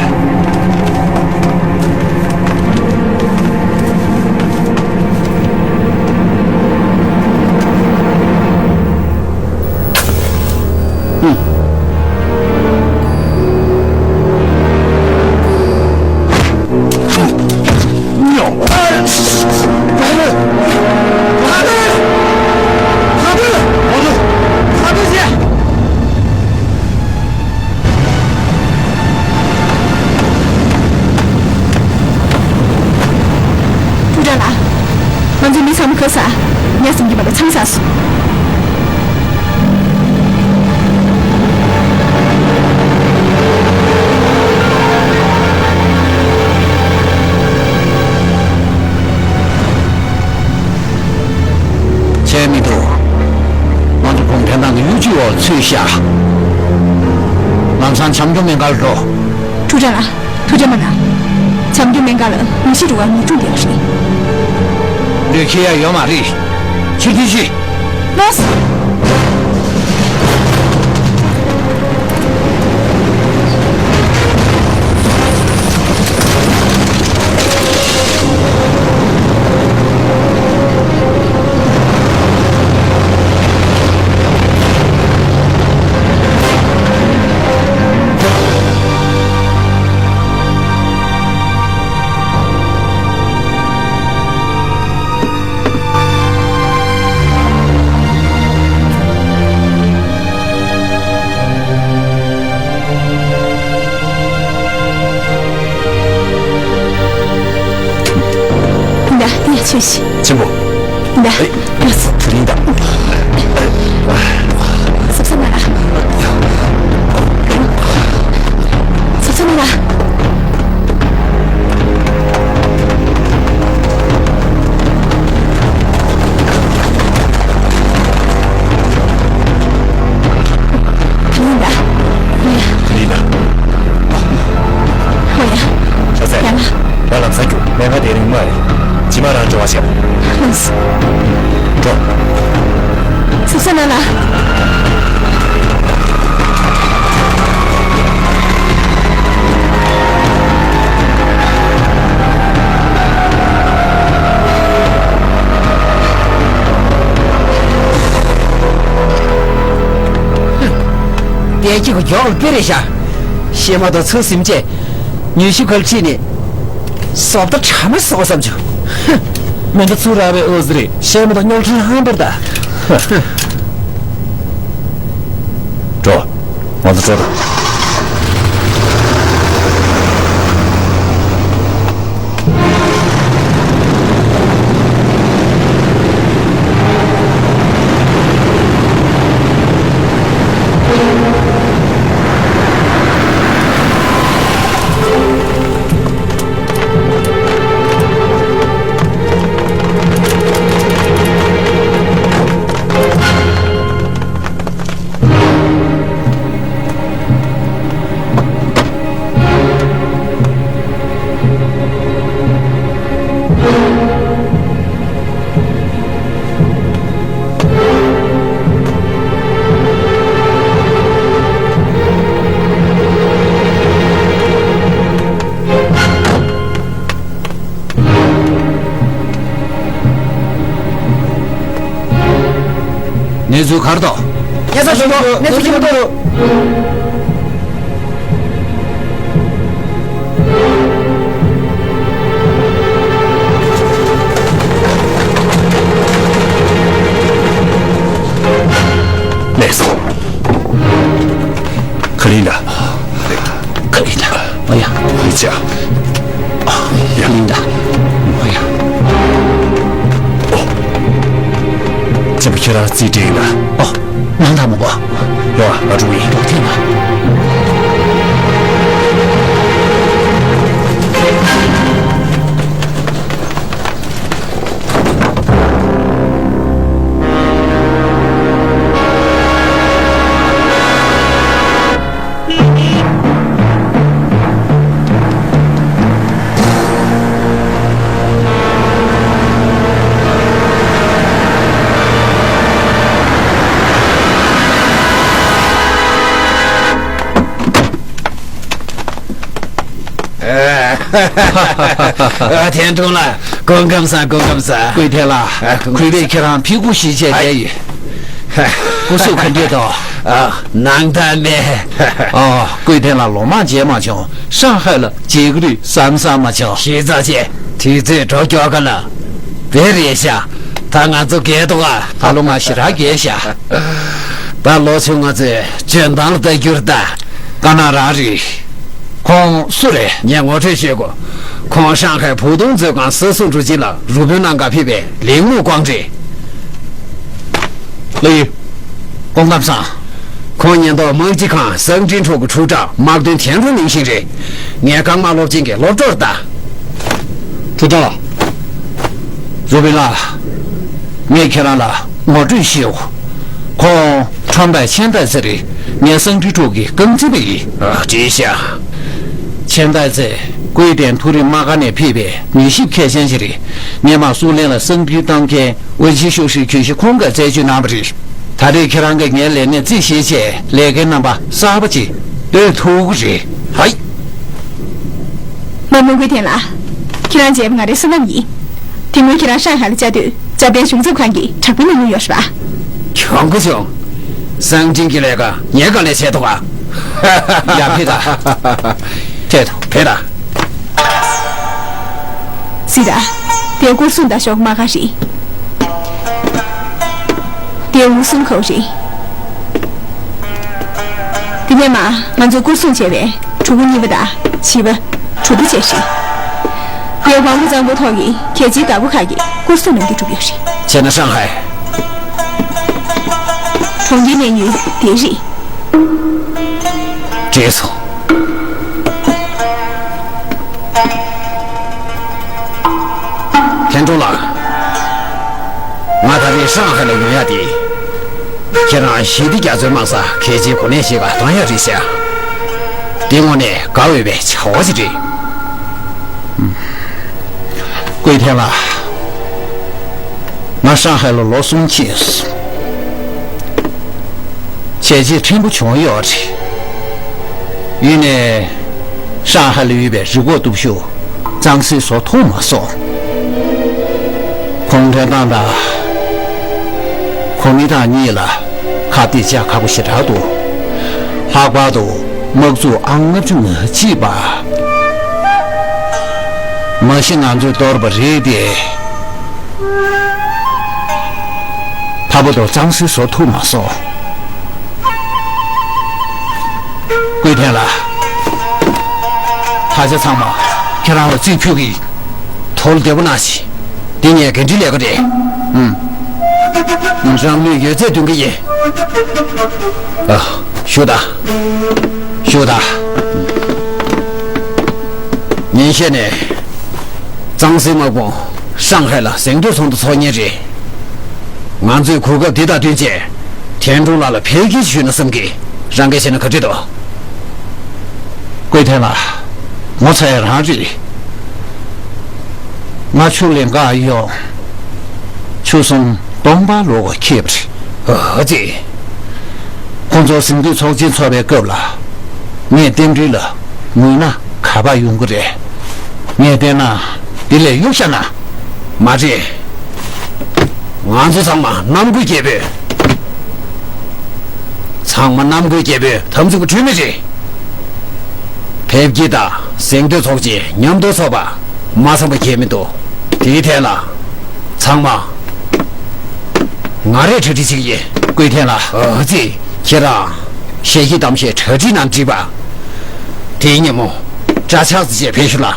ཀྲུའུ་ཀྲང་ལགས། ང་ཚོའི་མི་ཚང་མ་ག་ས། ངས་བསམ་གྱི་མ་གཏོགས་ཚང་ས་སོང་། བྱས་མི་འདུག་ང་ཚོ་གུང་ཁྲན་ཏང་གི་གཡོ་ཇུས་འོག་ཚུད་ཤག་ལམ་སང་བྱམས་སྐྱོང་སྨན་ཁང་ལ་འགྲོ། ཀྲུའུ་ཀྲང་ལགས། ཐུགས་ཁྲལ་མ་གནང་། བྱམས་སྐྱོང་སྨན་ཁང་ལ་ནད་གཞི་འགྲོ་བ་མི་འགྲོ་བསྡད་པ་རེད། ལུས་འཁྱེར་ཡ་ཡོད་མ་རེད། ཕྱིར་འཐེན་བྱེད། ལགས་སོ། འདི་འདྲ་དེ་ཡང་ཆོས་ཤིག་ཆེན་པོ། འདི་འདྲ། ཨེ། ཡོད། དེ་རིང་ད། སོབ་སོབ་མ་ལ། སོབ་སོབ་མ་ལ། དེ་རིང་ད། ཨོ་ཡ། ཨོ་ཡ། ཤ་ཚ། ཡ་ལ། ང་ལམ་སང་རྒྱུག་སྨན་ཁང་དེ་རིང་མ་རེད། ཇི་མ་རང་འགྲོ་བ་བྱེད། ལགས་སོ། འགྲོ། སོབ་སོབ་མ་ལ། དེ་གཅིག་གི་མགྱོགས་ལ་དཔེ་རེད་ཤག་ཤེས་མ་གཏོགས་ཚུར་ཟིན་བྱས། ཉུལ་ཞིབ་ཁར་ཁྲིད་ནས། བཟོ་ལྟ་ཁྲ་མ་བཟོ་བསམ་བྱུང་། ཧུ། མི་འདྲ་ཚུར་རག་པའི་འོ་ཟི་རེད། ཤེས་མ་གཏོགས་རྙོག་དྲ་ལྷང་པར་ད། ཧུ། འགྲོ། ང་ཚོ་འགྲོ་དང་། གནས་ཚུལ་ག་རེ་འདུག་གནས་ཚུལ་ཞིབ་འདུག་གནས་ཚུལ་ཞིབ་འདུག་ལགས་སོ། ག་རེ་ཡིན་ད། ག་རེ་ཡིན་ད། ཨ་ཡ། ཨ་ཡ། ཡ། ག་རེ་ཡིན་ད། ཨ་ཡ། ཨོ། ཅེ་པ་ཁྱོད་རང་རྩིས་སྤྲད་ཡིན་ན། ཨོ། ང་ད་མོ་གོ། ཡོ། ང་འགྲོ་ཡིན། འགྲོ་ཐེངས་ལ། ཨ། ཐན་ཀྲུང་ལགས། སྐུ་ཁམས་བཟང་། སྐུ་ཁམས་བཟང་། ཀུན་བདེ་ལགས། ཨ། སྐུ་ཁམས་བཟང་། གུས་པས་ཁྱེད་རང་ཕྱི་སྒོ་ཞིག་བྱས་བསྡད་ཡོད། སྐུ་གཟུགས་ག་འདྲས་འདུག་ཨ། ནང་ད་མེད། ཨ། ཀུན་བདེ་ལགས་ལོ་མང་མཇལ་མ་བྱུང་། ཧྲང་ཧའེ་ལ་མཇལ་གི་རེད་བསམ་བསམ་མ་བྱུང་། ཞེས་ཙང་ཆེ། དུས་ཚོད་འགྲོ་མགྱོགས་ག་ལ། དེ་རེད་ཤག་ད་ང་ཚོ་རྒས་འདུག་ཨ། ད་ལོ་ང་ཞེ་དྲག་རྒས་ཤག་ད་ལོ་ཆུང་ང་ཚོས་འཇོན་ཐང་ལ་ལྟ་རྒྱུར་ལྟ། དཀར་ནག་རང་རེད། ཁོང་སུ་རེད། ངས་ངོ་སྤྲོད་བྱེད་དགོས། ཁོང་ཧྲང་ཧའེ་བུ་སྟོང་མཛོད་ཁང་བཟའ་ཟུར་དྲུང་ཆེ་ལ་རུ་དཔོན་གནང་ག་ཕེབས་པའི་ལིང་མུའུ་ཀོང་རེད། ལགས་ཡོད། སྐུ་ཁམས་བཟང་། ཁོང་ཉེན་རྟོག་དམག་སྤྱི་ཁང་གསང་འཕྲིན་ཁྲོད་ཀྱི་ཁྲུའུ་ཀྲང་དམག་དོན་ཐན་ཀྲུང་ལིང་ཞིང་རེད། ངས་རྐང་དམག་སློབ་ཆེན་གྱི་སློབ་གྲོགས་ལ་ལྟ། ཁྲུའུ་ཀྲང་ལགས། རུ་དཔོན་ལགས། ངས་ཁྱེད་རང་ལ་ངོ་སྤྲོད་ཞུའོ། ཁོང་ཁྲོམ་པའི་ཆན་ཏའེ་ཙེ་རེད། ངའི་གསང་འཕྲིན་ཁྲོད་ཀྱི་རྐང་འཛིན་པ་ཡིན། ཨ། བཀྲ་ཤིས། ཆན་ཏའེ་ཙེ་ཀུའེ་ཏན་མཐོ་རིམ་དམག་སྒར་ནས་ཕེབས་པའི་མི་ཞིབ་མཁས་ཅན་ཞིག་རེད། སྔོན་མ་སུའུ་ལེན་ལ་གསང་འཕྲིན་གཏོང་མཁན་ཝེ་ཆི་ཤོ་ཧྲིའི་གྱོད་གཞི་ཁོང་གིས་རྩད་གཅོད་གནང་བ་རེད། ད་རེས་ཁྱེད་རང་གིས་ངའི་ལས་གནས་རྩིས་ཞིབ་བྱས། ལས་ཀའི་རྣམ་པ་གསར་པ་ཅིག་སྟོན་ཐུབ་ཀྱི་རེད། ཧའི། དམག་དཔོན་ཀུའེ་ཐེན་ལགས། ཁྱེད་རང་མཇལ་བ་ང་རའི་བསོད་ནམས་ཡིན། དེ་སྔོན་ཁྱེད་རང་ཧྲང་ཧའེ་ལ་བཅའ་སྡོད་འཇར་པན་གཞུང་ཚབ་ཁང་གི་དྲག་དཔོན་གནང་མྱོང་ཡོད་རེད་པ། གྱོང་གུ་བྱུང་། གསང་འཕྲིན་གྱི་ལས་ཀ་ངའི་སྒང་ནས་བྱས་ཐུབ་པ། ཡ། ཕེབས་དང་། ཕེབས་དང་། ཕེབས་དང་། སི་ར། དེ་སྐོར་སྲུང་ལྟ་ཞོག་མ་ག་རེད། དེ་འུ་སུམ་ཁའུ་རེད། དེ་ནས་མ་ང་ཚོ་སྐོར་སྲུང་བྱས་པའི་གྲུ་གུ་གཉིས་པ་དང་བཞི་པ། གྲུ་གུ་བཅས་རེད། དེ་ཝང་ཀུ་གཙང་པོ་ཐོག་གི་གལ་ཆེའི་བདག་པོ་ཁག་གི་སྐོར་སྲུང་ལམ་འདི་གྲུབ་ཡོད་རེད། བྱས་ན་ཧྲང་ཧའེ། གྲོང་ཁྱེར་གནས་ཡུལ་དེ་རེད། བྲེལ་སོང་། ཐན་ཀྲུང་ལགས། ང་ད་རེས་ཧྲང་ཧའེ་ལ་ཡོང་ཡ་དེ། ཁྱེད་རང་ཞི་བདེ་རྒྱ་མཚོའི་དམག་ས་གལ་ཆེའི་གོ་གནས་ཤིག་ལ་བཏང་ཡ་རེད་ཤག་འདི་དངོས་གནས་དགའ་འོས་པའི་བྱ་བ་ཞིག་རེད། ཀུའེ་ཐེན་ལགས། ང་ཧྲང་ཧའེ་ལ་ལོ་གསུམ་ཕྱིན་སོང་། བྱས་རྗེས་ཕྲན་བུ་བྱུང་ཡོད་རེད། ཡིན་ནའི། ཧྲང་ཧའེ་ལ་ཡོད་པའི་རི་སྐོར་སྟོབས་ཤུགས་གཙང་སེལ་བཟོ་ཐུབ་མ་སོང་། གུང་ཁྲན་ཏང་དང་། གོ་མིན་ཏང་གཉིས་ལ་ཁ་གཏད་བཅག་ཁག་པོ་ཞེ་དྲག་འདུག་ལྷག་པར་དུ་དམག་འཛུགས་ཨང་ལྔ་བཅུ་ང་གཅིག་པ། མ་གཞི་ང་ཚོས་གཏོར་བ་རེད་དེ། ད་བར་དུ་གཙང་སེལ་བཟོ་ཐུབ་མ་སོང་། ཀུའེ་ཐེན་ལགས། ད་ཆ་ཚང་མ་ཁྱེད་རང་ལ་རྩིས་ཕུལ་གྱི་ཡིན། ཐུགས་བདེ་པོ་གནང་ཞིག་འདི་ངའི་འགན་འཁྲིའི་ལས་ཀ་རེད། ཨུམ། རང་ལུས་ཡོད་ཚད་འདོན་གྱི་ཡིན། ཨ། བཞུགས་དང་། བཞུགས་དང་། ཉིན་ཤས་ནས། གཙང་སེལ་དམག་དཔུང་ཧྲང་ཧའེ་ལ་གཟེངས་བསྟོད་ཚོགས་འདུ་འཚོགས་མཁན་རེད། ང་ཚོས་གོ་སྐབས་འདི་དང་བསྟུན་བྱས། ཐན་ཀྲུང་ལགས་ལ་ཕེབས་སྐྱེལ་ཞུས་ན་བསམ་གི། རང་འགན་བཞེས་ན་ག་འདྲ་འདུག་ཀུའེ་ཐེན་ལགས། ངོ་ཚ་ཡ་རང་རེད། ང་ཕྱུགས་ལས་འགག་ཡོང་། ཆུ་གསུམ་སྟོང་པ་ལོག་ག་ཁེབས་རེད། ཨ་ཙི། ཁོང་ཚོ་གཟེངས་བསྟོད་ཚོགས་ཆེན་འཚོགས་པའི་སྐབས་ལ། ངས་རྟེན་འབྲེལ་ལ་ངུས་ན་ག་པར་ཡོང་གི་རེད། ངས་བལྟས་ན་འདི་ལས་གཡུག་བཞག་ན། མ་རེད། ང་ཚོ་ཚང་མ་རྣམ་ཀུན་རྒྱལ་པོས། ཚང་མ་གནམ་བསྐོས་རྒྱལ་པོའི་དམ་ཚིག་པ་འཁྲུལ་མེད་རེད། ཕེབས་སྐྱིད་དང་གཟེངས་བསྟོད་ཚོགས་ཆེན་མཉམ་དུ་ཚོགས་པ་མ་ཚང་པ་གང་ཡང་མི་འདུག་དེའི་ཐད་ལ་ཚང་མ་ང་རས་གྲ་སྒྲིག་བྱེད་ཀྱི་ཡིན། ཀུན་ཐེན་ལགས། ཨ་ཙི། ཁྱེད་རང་ཞལ་གྱིས་གཏམ་བཤད་གྲ་སྒྲིག་གནང་བྲིས་པ། དེའི་ཉིན་མོ་འདྲ་ཆགས་ཙི་བྱས་ཕེབས་ཤོག་ལ།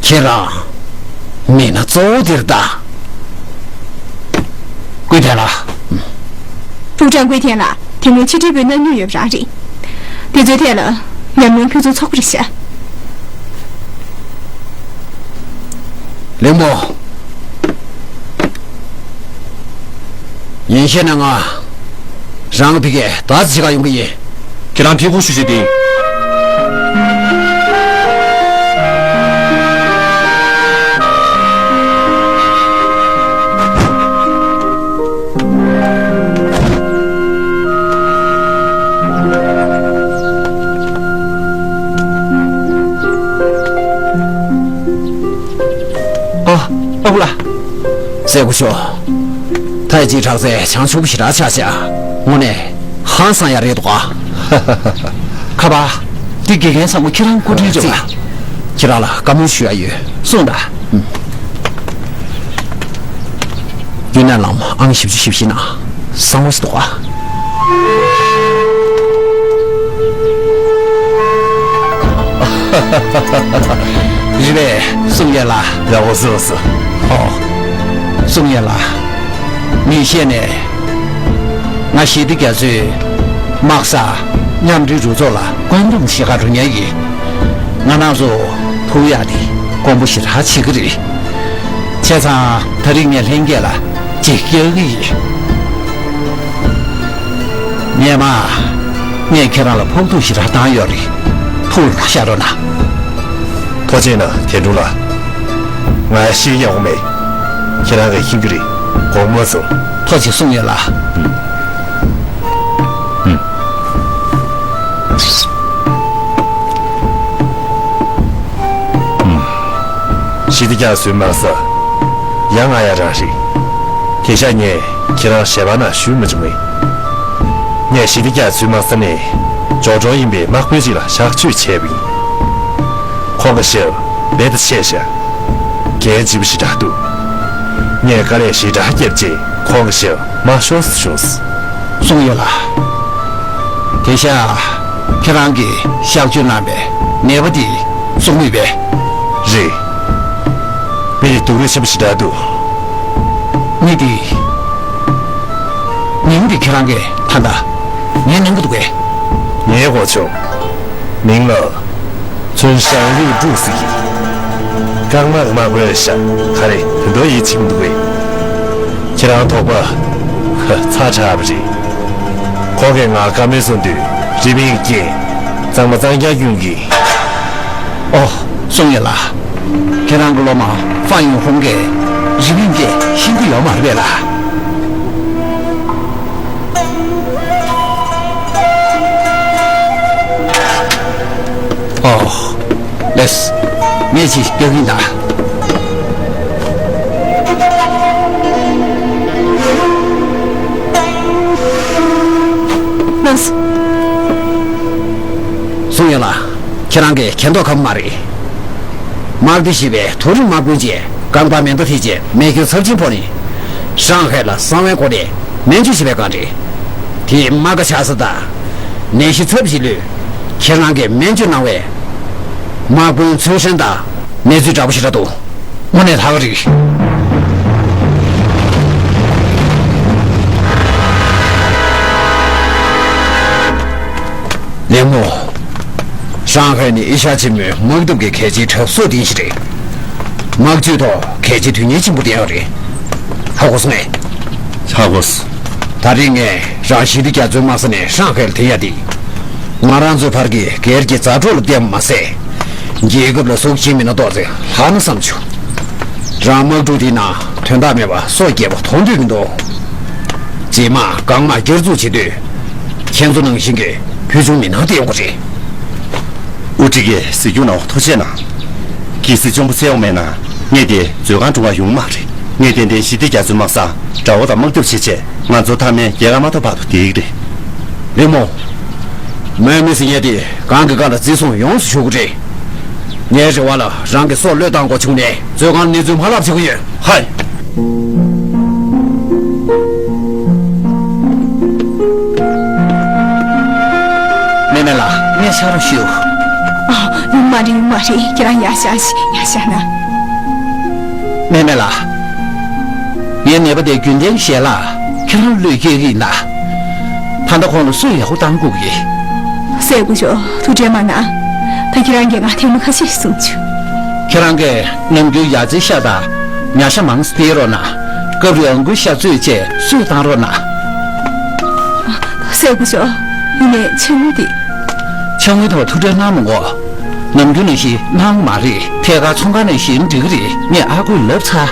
ཁྱེད་རང་མི་སྣ་གཙོ་བོ་དེ་རེད་ད། ཀུན་ཐེན་ལགས། ཧྥུའུ་ཀྲང་ཀུན་ཐེན་ལགས། དེ་སྔོན་ཕྱི་དྲིལ་བུའི་གནང་མྱོང་ཡོད་པ་རང་རེད། དེ་ཚོའི་ཐད་ལ་ཉམས་མྱོང་ཁྱོད་ཚོ་ཚོགས་པ་རེད་ཤག་ལེགས་མོ། ཡིན་ཤེས་ན་ང་རང་གི་ཕ་གིར་ད་ཅི་ག་ཡོང་གི་ཡིན། ཁྱེད་རང་ཐད་ཁུར་ཞུ་བྱེད་དེ། ཨ། ཨ་ཁུ་ལགས། སྲས་སྐུ་ཞབས། ཐའི་ཅིའི་དྲག་རྩལ་བྱང་ཆུབ་ཞེ་དྲག་ཆགས་ཤག་དངོས་གནས་ཧང་སང་ཡ་རེད་འདུག་ག་ཁ་པར། འདི་དགེ་རྒན་ཚང་མ་ཁྱེད་རང་སྐུ་དྲིན་རེད་པ། ཁྱེད་རང་ལ་བཀའ་མོལ་ཞུ་ཡ་ཡོད། གསུངས་དང་། ཡུན་ནན་གླང་མ་ཨང་བཞི་བཅུ་ཞེ་བཞི་ནང་གསང་བ་ཞིག་འདུག་ག་རེད་པས། སུང་ཡོན་ལགས། ཡག་པོ་བཟོས་སོང་། ཨོ། སུང་ཡོན་ལགས། ངས་བཤད་ནས། ང་ཞི་བདེ་རྒྱ་མཚོའི་དམག་ས་མཉམ་འབྲེལ་རུ་ཚོགས་ལ་བཀོད་འདོམས་བྱེད་གར་འགྲོ་མཁན་ཡིན། ང་རང་ཚོ་ཕུག་ཡག་དེ་དཀོན་པོ་ཞེ་དྲག་བྱེད་ཀྱི་རེད། བྱས་ཙང་ད་རིང་ངས་ལྷན་རྒྱས་ལ་ཅིག་སྐྱེལ་གྱི་ཡིན། ངས་མ། ངས་ཁྱེད་རང་ལ་ཕོག་ཐུག་ཞེ་དྲག་བཏང་ཡོད་རེད། ཐུགས་ལ་བཞག་རོགས་གནང་། ཐུགས་རྗེ་གནང་། དོན་གྲུབ་ལགས། ང་ཤི་ཡག་མེད། ཁྱེད་རང་གིས་ཤེས་རྒྱུ་རེད། དགོངས་པ་མ་ཚོམ། ཐུགས་རྗེ་ཆེ་སུང་ཡོན་ལགས། ཨུམ། ཨུམ། ཞི་བདེ་རྒྱ་མཚོའི་དམག་ས། ཡ་ང་ཡ་རང་རེད། དེང་སང་ངས་ཁྱེད་རང་ཞལ་པར་ནང་ཞུས་མ་བྱུང་ངས། ངས་ཞི་བདེ་རྒྱ་མཚོའི་དམག་ས་ནས་ཇོ་ཀྲོང་ཡིན་པའི་དམག་དཔོན་ཅིག་ལ་ཞག་མཆོད་བྱས་པ་ཡིན། ཁོང་གི་ཞབས་ལས་ད་ཆད་ཤག་འགན་ལྗིད་པོ་ཞེ་དྲག་འདུག་ངས་དཀའ་ལས་ཞེ་དྲག་བརྒྱབ་རྗེས་ཁོང་གི་ཞབས་མ་ཤོར་སུ་བྱུང་སོང་། སུང་ཡོན་ལགས། དེང་སང་ཁྱེད་རང་གིས་གཤག་བཅོས་གནང་བའི་ནད་པ་དེ་སུང་ཡོན་པས། རེད། མི་དེ་སྡུག་རུས་ཆེན་པོ་ཞེ་དྲག་འདུག་མི་དེ། མིང་དེ་ཁྱེད་རང་གིས་ད་ལྟ་ངའི་ནང་གི་འདུག་གས། ངས་གོ་བྱུང་། མིང་ལ་ཚུན་ཧྲང་ལི་ཀྲུའུ་ཟེར་གྱི། རྐང་དམག་དམག་དཔོན་ཤག་ག་རེ་དོན་དག་ཡིད་ཆེས་མི་འདུག་གས། ཁྱེད་རང་དོགས་པ་ཚ་དྲགས་པ་རེད། ཁོང་གིས་ང་བཀའ་མོལ་གསུང་དུས་རི་པིན་གྱི་རྐྱེན་གཙང་མ་གཙང་རྐྱང་སྐྱོན་གྱིས། ཨོ། སུང་ཡོན་ལགས། ཁྱེད་རང་གི་སློབ་མ་ཧྥང་ཡུང་ཧུང་གིས་རི་པིན་སྐད་ཤེས་ཀྱི་ཡོད་མ་རེད་པས་ལགས། ཨོ། ལགས། ངས་ཅིག་རྒྱག་གིན་གདའ། ལགས། སུང་ཡོན་ལགས། ཁྱེད་རང་གིས་མཁྱེན་མདོག་ཁ་པོ་མ་རེད། དམག་སྡེ་ཞེས་པའི་མཐོ་རིམ་དམག་དཔོན་གྱིས་རྐང་པ་མེ་མདའ་ཐེབས་རྗེས་རྨས་སྐྱོན་ཚབས་ཆེན་ཕོག་ནས། ཧྲང་ཧའེ་ལ་གསང་བའི་སྒོ་ནས་སྨན་བཅོས་བྱེད་པའི་སྒང་རེད། དེའི་རྨ་ཁ་ཆག་ས་དང་། ནད་གཞི་ཚབས་ཆེ་ལུས། ཁྱེད་རང་གིས་སྨན་བཅོས་གནང་བས། དམག་དཔོན་ཚུན་ཧྲན་དང་གནས་ཚུལ་འདྲ་པོ་ཞིག་རེད་འདུག་དངོས་གནས་ད་ག་རེད། ལེགས་མོ། ཧྲང་ཧའེ་ནི་ཨེ་ཤ་ཡ་ཆེན་མོའི་དམག་འཐབ་ཀྱི་གལ་ཆེའི་གྲབས་གསོག་ལྡན་ཞིག་རེད། དམག་ཇུས་ཐོག་གལ་ཆེའི་དོན་གཉེར་ཆེན་པོ་ལྡན་ཡོད་རེད། ཧ་གོ་སོང་ངས། ཧ་གོ་སོང་། ད་རེས་ངས་རང་ཞི་བདེ་རྒྱ་མཚོའི་དམག་ས་ནས་ཧྲང་ཧའེ་ལ་འཐེན་ཡ་དེ། ང་རང་ཚོའི་བར་གྱི་སྒེར་གྱི་མཛའ་གྲོགས་ལ་བརྟེན་པ་མ་ཟད། རྒྱལ་ཁབ་ལ་ཟུག་བྱེད་མི་སྣ་ཏོག་ཙེ་ལྷག་ན་བསམ་བྱུང་། རང་དམག་འཁྲུག་དེའི་ནང་དོན་དག་མེད་པ་སྲོག་བསྐྱལ་བ་མཐོང་འདོད་མི་འདུག་རྗེས་མ་གང་མང་བསྐྱར་འཛུགས་བྱེད་དུས། ཁྱེད་ཚོ་ནང་བཞིན་གྱི་ཕུལ་བྱུང་མི་སྣ་བསྟེན་དགོས་རེད། དབུ་ཁྲིད་ཀྱིས་གཟིགས་སྐྱོང་གནང་བར་ཐུགས་རྗེ་གནང་། གལ་སྲིད་གཅུང་པོ་གསལ་པོ་མེད་ན། ངས་དེ་མཛོད་ཁང་འགྲོ་གར་ཡོང་གི་མ་རེད། ངས་ཏན་ཏན་ཞི་བདེ་རྒྱ་མཚོའི་དམག་སར་དགྲ་བོ་དང་དམག་འཐབ་བྱེད་ཆེད་ང་ཚོ་མཐའ་མའི་རྒྱལ་ཁ་མ་ཐོབ་བར་དུ་བསྡད་ཀྱི་རེད། རིང་མོ། མོའི་མི་ཟེར་མཁན་དེ་གང་གི་བཀའ་ལ་བརྩི་སྲུང་ཡོངས་སུ་ཞུ་གི་རེད། ངའི་རེ་བ་ལ་རང་གི་སྲོག་བློས་བཏང་དགོས་བྱུང་ནས་མཛོད་ཁང་ལ་གནས་ཚུལ་མ་ལབ་བྱེད་ཀྱི་ཡོད། ཧའི། མེ་མེ་ལགས། ངས་ཕྱག་རོགས་ཞུ། ཨ། ཡོང་མ་རེད། ཡོང་མ་རེད། ཁྱེད་རང་ཡར་བཞག་ཤིག་ཡར་བཞག་ན། མེ་མེ་ལགས། ངའི་ནད་པ་དེ་རྒྱུན་ལྡན་ཞལ་ལག་ཁྱེད་རང་བློས་འགེལ་གྱི་ཡིན་ད། ད་ལྟ་ཁོང་ལ་གསོས་ཡག་པོ་བཏང་དགོས་ཀྱི། སྲས་སྐུ་ཞབས། ཐུགས་ཁྲལ་མ་གནང་། ད་ཁྱེད་རང་གིས་ང་ཐེངས་མ་ཁ་ཤས་ཤིག་གསུངས་བྱུང་། ཁྱེད་རང་གིས་ནམ་རྒྱུན་ཡ་རྩེ་ཤ་དང་ཉ་ཤ་མང་ཙམ་སྟེར་རོགས་གནང་། སྐབས་རེ་ཨང་ཀི་ཤ་བཙོས་བྱས་གསོས་བཏང་རོགས་གནང་། སྲས་སྐུ་ཞབས། ཡིན་ནའི་ཕྱག་དངུལ་དེ། ཕྱག་དངུལ་ཐོག་ཐུགས་ཁྲལ་གནང་མི་དགོས། ནམ་རྒྱུན་ནང་བཞིན་གནང་མ་རེད། ཐད་ཀར་ཚོང་ཁང་ནང་བཞིན་འགྲིག་གི་རེད། ངས་ཨ་ཁུས་ལབ་ཚར།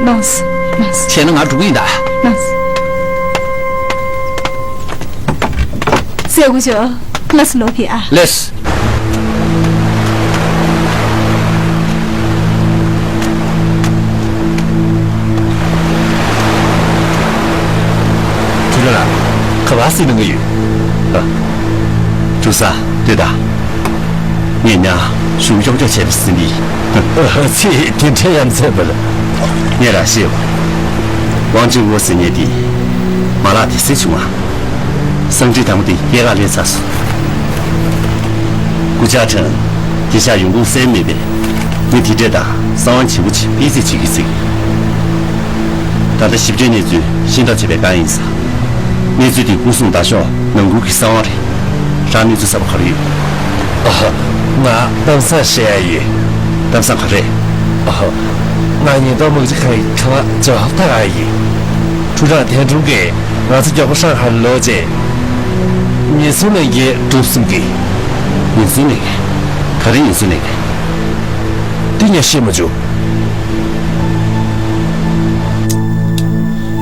ལགས་སོ། ལགས་སོ། བྱས་ན་ང་འགྲོ་གི་ཡིན་ད། ལགས་སོ། སྲས་སྐུ་ཞབས། ལགས་སོ། ལོག་ཕེབས་ཨ། ལགས་སོ། ཁྲུ་ལ་ལ། ག་པར་སེ་གནང་གི་ཡོད། ཨ། ཀྲུ་ས། ལྟོས་དང་། ངས་ཉ་གཞུང་གཡོག་གྱོག་བྱས་པ་ཟིན་པས། ཨ། ཚེ་དེ་འདྲའི་ཡ་མཚན་པ་ལ། ངས་ར་ཤེས་པ། ཝང་ཅིན་ཝུ་ཟེར་མཁན་དེ་མ་ལག་དེ་སེ་བྱུང་ང་། སང་ཁྲི་དང་པོ་དེ་སྐྱེལ་ག་སླེབས་ཚར་སོང་། སྐུ་བཅར་ཁྲང་། དེ་ཤག་ཡོང་ཁུངས་གསལ་མེད་པས། མི་དེ་འདྲས་དང་གསང་བ་ཇི་བོ་ཇི་སྤེལ་རྩིས་བྱེད་ཀྱི་ཟིག། ད་ལྟ་ཞིབ་ཕྲའི་གནས་ཚུལ་ཤེས་རྟོགས་བྱེད་པའི་བཀའ་ཡིན་ས། གནས་ཚུལ་དེ་སྐུ་སྲུང་ཟླ་ཤོག་ནང་ཁུལ་གྱི་གསང་བ་རེད། རང་གནས་ཚུལ་གསར་པ་ག་རེ་ཡོད། ཨ། ང་གཏམ་བཟང་བཤད་ཡ་ཡོད། གཏམ་བཟང་ག་རེ། ཨ། ང་ཉེན་རྟོག་དམག་སྤྱི་ཁང་གི་ཁང་བ་ཇོ་ཧབ་ཐག་ཨ་ཡིན། ཁྲུ་ཀྲང་ཐན་ཀྲུང་གིས་ང་ཚོ་མགྱོགས་པོ་ཧྲང་ཧའེ་ལོག་རྗེས། ཉེན་སྲུང་ལས་འགན་སྒྲུབ་གསུང་གི། ཉེན་སྲུང་ལས་འགན། ག་རེ་ཉེན་སྲུང་ལས་འགན། འདི་ངས་ཤེས་མ་བྱུང་།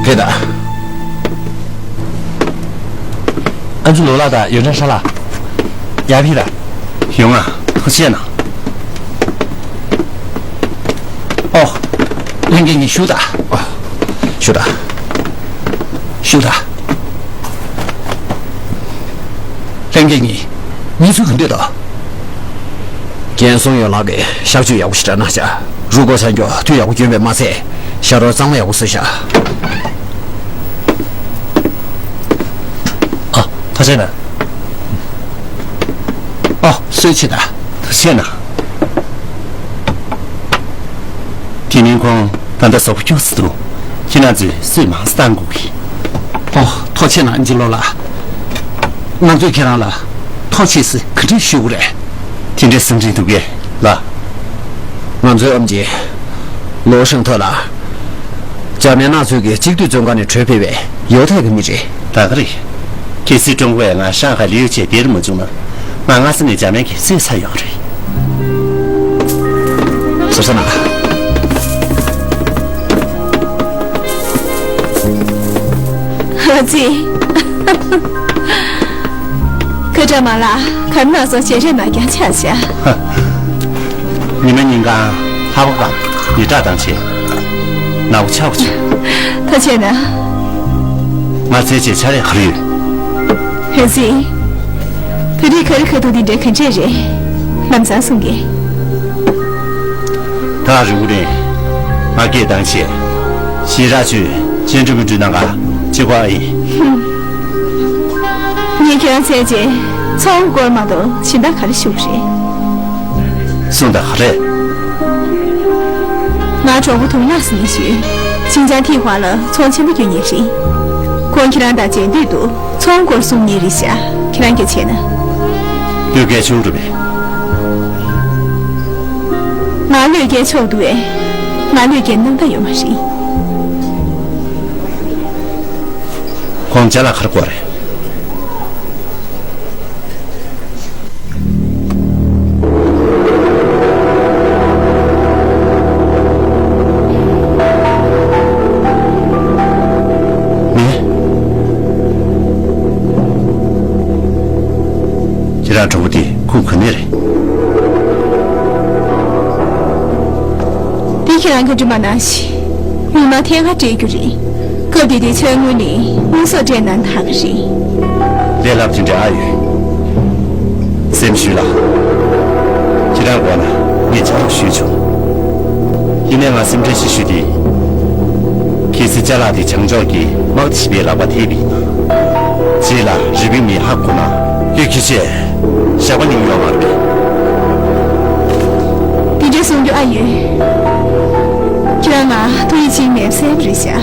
ཕེབས་དང་། ཨ་ཅུ་ལོ་ལགས་དང་ཡོན་ཀྲང་ཧྲ་ལགས། ཡར་ཕེབས་དང་། ཡོང་ང་། ཐུགས་རྗེ་གནང་། ཨོ། ལྷན་རྒྱས་གཉིས་བཞུགས་དང་། ཨོ། བཞུགས་དང་། བཞུགས་དང་། ལྷན་རྒྱས་གཉིས། གནས་ཚུལ་ག་འདྲས་འདུག། རྒན་སུང་ཡོན་ལགས་ཀྱིས་གཤག་བཅོས་ཡག་པོ་ཞེ་དྲག་གནང་ཤག། རུས་ཁོག་ཆ་འགྱོག་དུས་ཡག་པོ་གྱོན་པས་མ་ཚད། ཤ་རོགས་གཙང་མ་ཡག་པོ་བཟོས་ཤག། ཨ། ཐུགས་རྗེ་གནང་། ཨོ། གསོལ་ཆེ་ད། ཐུགས་རྗེ་གནང་། དེ་མིན་ཁོང་ད་ལྟ་གཟུགས་པོ་སྐྱོ་སེ་འདུག། ཁྱེད་རང་ཚོས་གསོས་མང་ཙམ་བཏང་དགོས་ཀྱི། ཨོ། ཐུགས་རྗེ་གནང་། ཨན་ཅི་ལོ་ལགས། ང་ཚོས་ཁྱེད་རང་ལ་ཐུགས་རྗེ་ཆེ་ཟེར་ག་འདྲས་ཞུ་དགོས་རེད། དེ་འདྲའི་སེམས་ཁྲལ་འདུག་གས་ལགས། ང་ཚོའི་ཨམ་ཆི་ལོ་ཧྲིང་ཐོ་ལགས། འཇར་མན་ནག་ཚོས་ཀྱི་གཅིག་སྡུད་བཙོན་ཁང་ནས་བྲོས་ཕེབས་པའི་ཡོ་ཐད་ཀྱི་མི་རེད། ད་ག་རེད། གལ་སྲིད་ཀྲུང་གོས་ང་ཧྲང་ཧའེ་ལི་ཡུལ་ཆེད་སྟེར་མ་བྱུང་ན། ང་སྔ་ས་ནས་འཇར་མན་གྱིས་བསད་ཚར་ཡོང་རེད། ཟུར་ས་ན། ཨ་ཙི། ཁ་བྲལ་མ་ལ་གར་ན་སོ་བྱེད་རེས་ན་རྐྱང་ཆགས་བྱ། ཉི་མ་ཉིན་གང་ལྷགས་པ་གང་ཡི་དྲག་བཏང་བྱས། ནག་པོ་ཆགས་པ་བྱས། ད་བྱས་ན། ང་ཚེ་ཆེ་ཆ་རེ་ག་རེ་ཡོད། ཧེ་ཟི། ད་རེས་ག་རེ་ག་དུས་འདི་འདྲའི་ག་འདྲས་རེད། ལམ་སང་གསུང་གི། ད་རེ་འུ་རེ། ང་སྐད་བཏང་བྱས། ཞེ་དྲག་བྱོས། ཅན་ཀྲུ་མི་འགྲུལ་ནང་ག་ཅི་གོ་ཨ་ཡིན། ཧུམ། ངས་ཁྱེད་རང་བཙལ་རྗེས་ཚོང་སྐོར་མ་གཏོགས་གཞན་དག་ག་རེ་ཞུ་གི་རེད། གསུངས་དང་ག་རེད། ང་གྲོགས་པོ་དུང་ནག་ཟེར་མཁན་ཞིག་ཤིན་ཅང་ཐི་ཧྭ་ལ་ཚོང་ཆེན་པོ་རྒྱག་མཁན་རེད། ཁོང་ཁྱེད་རང་དང་མཇལ་འདོད་འདུག། ཚོང་སྐོར་གསུང་མཁན་རེད་ཤག། ཁྱེད་རང་གིས་བྱས་ན། ལྟོས་གལ་ཆུང་རུ་བས། ང་བློས་འགེལ་ཆོག་འདུག་བས། ང་བློས་འགེལ་གནང་ཐབས་ཡོད་མ་རེད། ཁོང་ཅ་ལག་ག་རེ་དགོས་རེད། ཁྱེད་རང་གྲོགས་པོ་དེ་ཁོང་ག་ནས་རེད། དེ་ཁྱེད་རང་གིས་འདྲི་མ་གནང་ཞིག། ཉི་མ་ཐེངས་ཁ་སྤྲད་རྒྱུ་རེད། འདི་དེ་ཆོས་ངོས་ནས་དངོས་ཟོག་སྤྲད་ན་ད་ག་རེད། ལས་སླ་པོ་དེ་འདྲ་ཨ་ཡོད། སེམས་ཞུས་ལ། ཁྱེད་རང་སྒོ་ན་ངས་ཆ་རོགས་ཞུས་བྱུང་། ཡིན་ནའི་ང་སེམས་ཁྲལ་ཞིག་ཞུས་ཏེ། གལ་སྲིད་ཅ་ལག་དེ་བྱང་ཕྱོགས་ཀྱི་དམག་སྡེ་ཞིག་པའི་ལག་པ་ཐེབས་པ་ཡིན་ན། རྗེས་ལ་རི་པིན་མི་ཧ་གོ་ན། ཡོད་ཁྱི་ཆེ། ཞག་པ་ཉུང་ཡོང་བ་རེད། དེ་འདྲའི་གསུང་རྒྱུ་ཨ་ཡོད། ཁྱེད་རང་ང་ཐུགས་ཡིད་ཆེས་མེད་སེམས་རེད་ཤག་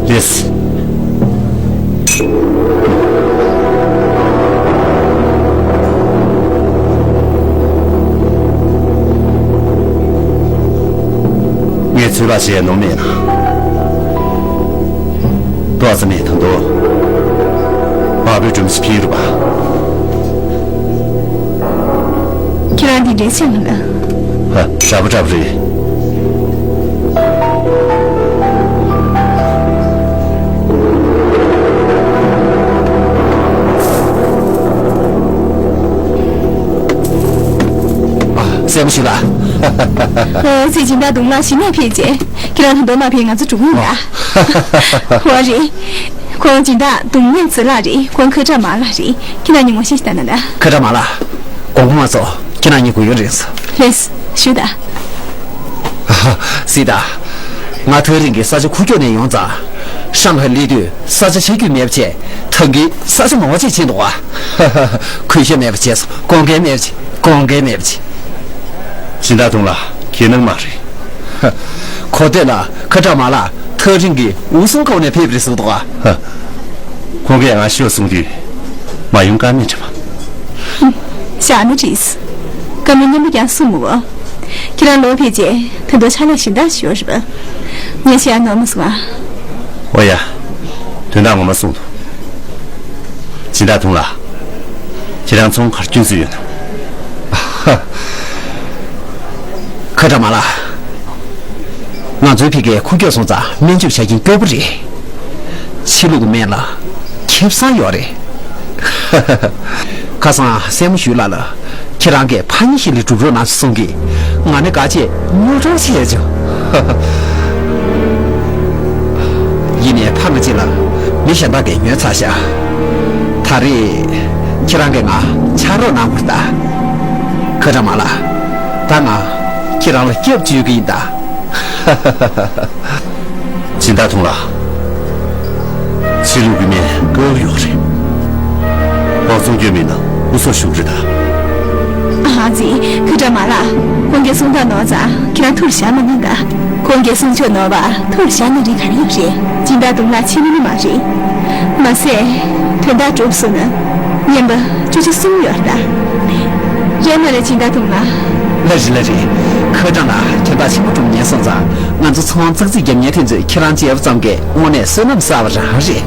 ལེས། ངས་ཚོད་དཔག་བྱས་ནོར་མེད་ན། ཏོག་ཙམ་ནས་ད་དུང་བག་ཕེབས་སྒྲོམ་གཞི་ཕིག་རུ་བ། ཁྱེད་རང་འདི་འདྲའི་ཆེ་མི་ལ། ཧ། དྲག་པོ་དྲག་པོ་རེད། ཨ། སྲས་མོ་ཞིག་ལ། ཨོ་ཙི། སྦྱིན་བདག་དུང་ལ་གཞི་ནས་ཕེབས་རྗེས། ཁྱེད་རང་ད་དུང་མ་ཕེབས་ང་ཚོ་འགྲོ་གི་ཡིན་ད། ཨོ། འོ་རེད། ཁོང་སྦྱིན་བདག་དུང་ནེ་ཙི་ལགས་རེད། ཁོང་ཁ་གྲག་མ་ལགས་རེད། ཁྱེད་རང་གཉིས་ངོ་ཤེས་ཤིག་ད་ན་ད། ཁ་གྲག་མ་ལགས། དགོངས་པ་མ་ཚོམས། ཁྱེད་རང་གཉིས་གུ་ཡངས་རེད་སོང་། ལེས། ཞུ་ད། སྲིད་ད། ང་ཐག་རིང་གི་ས་ཆ་ཁུག་ཀྱོག་ནས་ཡོང་ཙང་། ཧྲང་ཧའེ་སླེབས་དུས་ས་ཆ་ཆ་རྒྱུས་མེད་པ་བྱས། ཐང་གི་ས་ཆ་མང་བ་ཅིག་ཕྱིན་འདུག་ག་གུས་ཞབས་མེད་པ་བྱས་སོང་། དགོངས་འགལ་མེད་པ་བྱས། དགོངས་འགལ་མེད་པ་བྱས། སྦྱིན་བདག་དུང་ལ་ཁྱེད་སྣང་མ་རེད། ཧ། གོ་ཐོས་ལ་ཁ་གྲག་མ་ལགས་ཐག་རིང་གི་ཝུའུ་སུན་ཁོག་ནས་ཕེབས་རེད་ཟེར་འདུག་ག་ཧ། ཁོང་གིས་ང་ཤོག་གསུང་དུས་མ་ཡོང་ཀ་མེད་དྲན་པ། བཞག་ན་འགྲིགས། བཀའ་མོལ་སྙན་པོ་ཀྱང་གསུངས་མོ། ཁྱེད་རང་ལོག་ཕེབས་རྗེས་ད་དུང་ཕྱག་ལས་གཞན་དག་ཞིག་ཡོད་རེད་པ། ངས་བྱས་ནོར་མ་སོང་ཨ། འོ་ཡ། དོན་དག་ངོ་མ་གསུངས་འདུག་སྦྱིན་བདག་དུང་ལ། ཁྱེད་རང་ཚོང་གར་སྐྱོན་སུ་ཡོད་ན། ཁ་གྲག་མ་ལགས། ང་ཚོའི་ཕ་གིར་ཁུག་ཀྱོག་སོང་ཙང་སྨན་བཅོས་བྱ་མཁན་སྐྱོ་པོ་རེད། ཕྱི་ལུགས་ཀྱི་སྨན་ལ་ཁེ་བཟང་ཡོད་རེད། ཁ་སང་སྲས་མོ་ཞུས་ལགས་ལ། ཁྱེད་རང་གིས་ཕ་ཉིད་ཞིག་ལ་སྒྲུབ་རོགས་གནང་གསུང་གིས། ང་ནི་དགའ་ཆེ་ཉོ་གྲོགས་བྱས་བྱུང་། ཡིན་ནའི་ཕ་ང་གཅིག་ལ་མི་གཞན་དག་གིས་ཉོས་ཚར་ཤག་ད་རེས་ཁྱེད་རང་གིས་ང་ཕྱག་རོགས་གནང་དགོས་ད། ཁ་གྲག་མ་ལགས། ད་ང་ཁྱེད་རང་ལ་སྐྱབས་བཅོལ་གྱི་ཡིན་ད། སྦྱིན་བདག་དུང་ལ། ཕྱི་ལུགས་ཀྱི་སྨན་དཀའ་བ་ཡོད་རེད། ཕོགས་ཚོང་སྐྱོན་མེད་ན་སྐུ་སྲོག་ཤོར་གི་རེད་ད། ཨ་ཙི། ཁ་གྲག་མ་ལགས། ཁོང་གིས་གསུང་སྟངས་ནོར་ཙང་ཁྱེད་རང་ཐུགས་བཞག་མ་གནང་ད། ཁོང་གིས་གསུང་ཕྱོགས་ནོར་བ་ཐུགས་བཞག་ན་རིགས་ག་རེ་ཡོད་རེད། སྦྱིན་བདག་དུང་ལ་ཕྱི་མི་ནི་མ་རེད། མ་ཟད། དོན་དག་གྲུབ་སོང་ན། རྔན་པ་བཅུ་ཆ་གསུམ་ཡོད་ད། རེད་མ་རེད་སྦྱིན་བདག་དུང་ལ། ལགས་རེད་ལགས་རེད། ཁ་གྲག་ལགས། དོན་དག་ཆེན་པོ་གྲུབ་ཉན་སོང་ཙང་ང་ཚོ་ཚོང་ཙག་ཙིག་རྒྱབ་མཁན་དེ་ཚོས་ཁྱེད་རང་མཇལ་བ་ཙམ་གྱིས་དངོས་གནས་བསོད་ནམས་བསགས་པ་རང་རེད།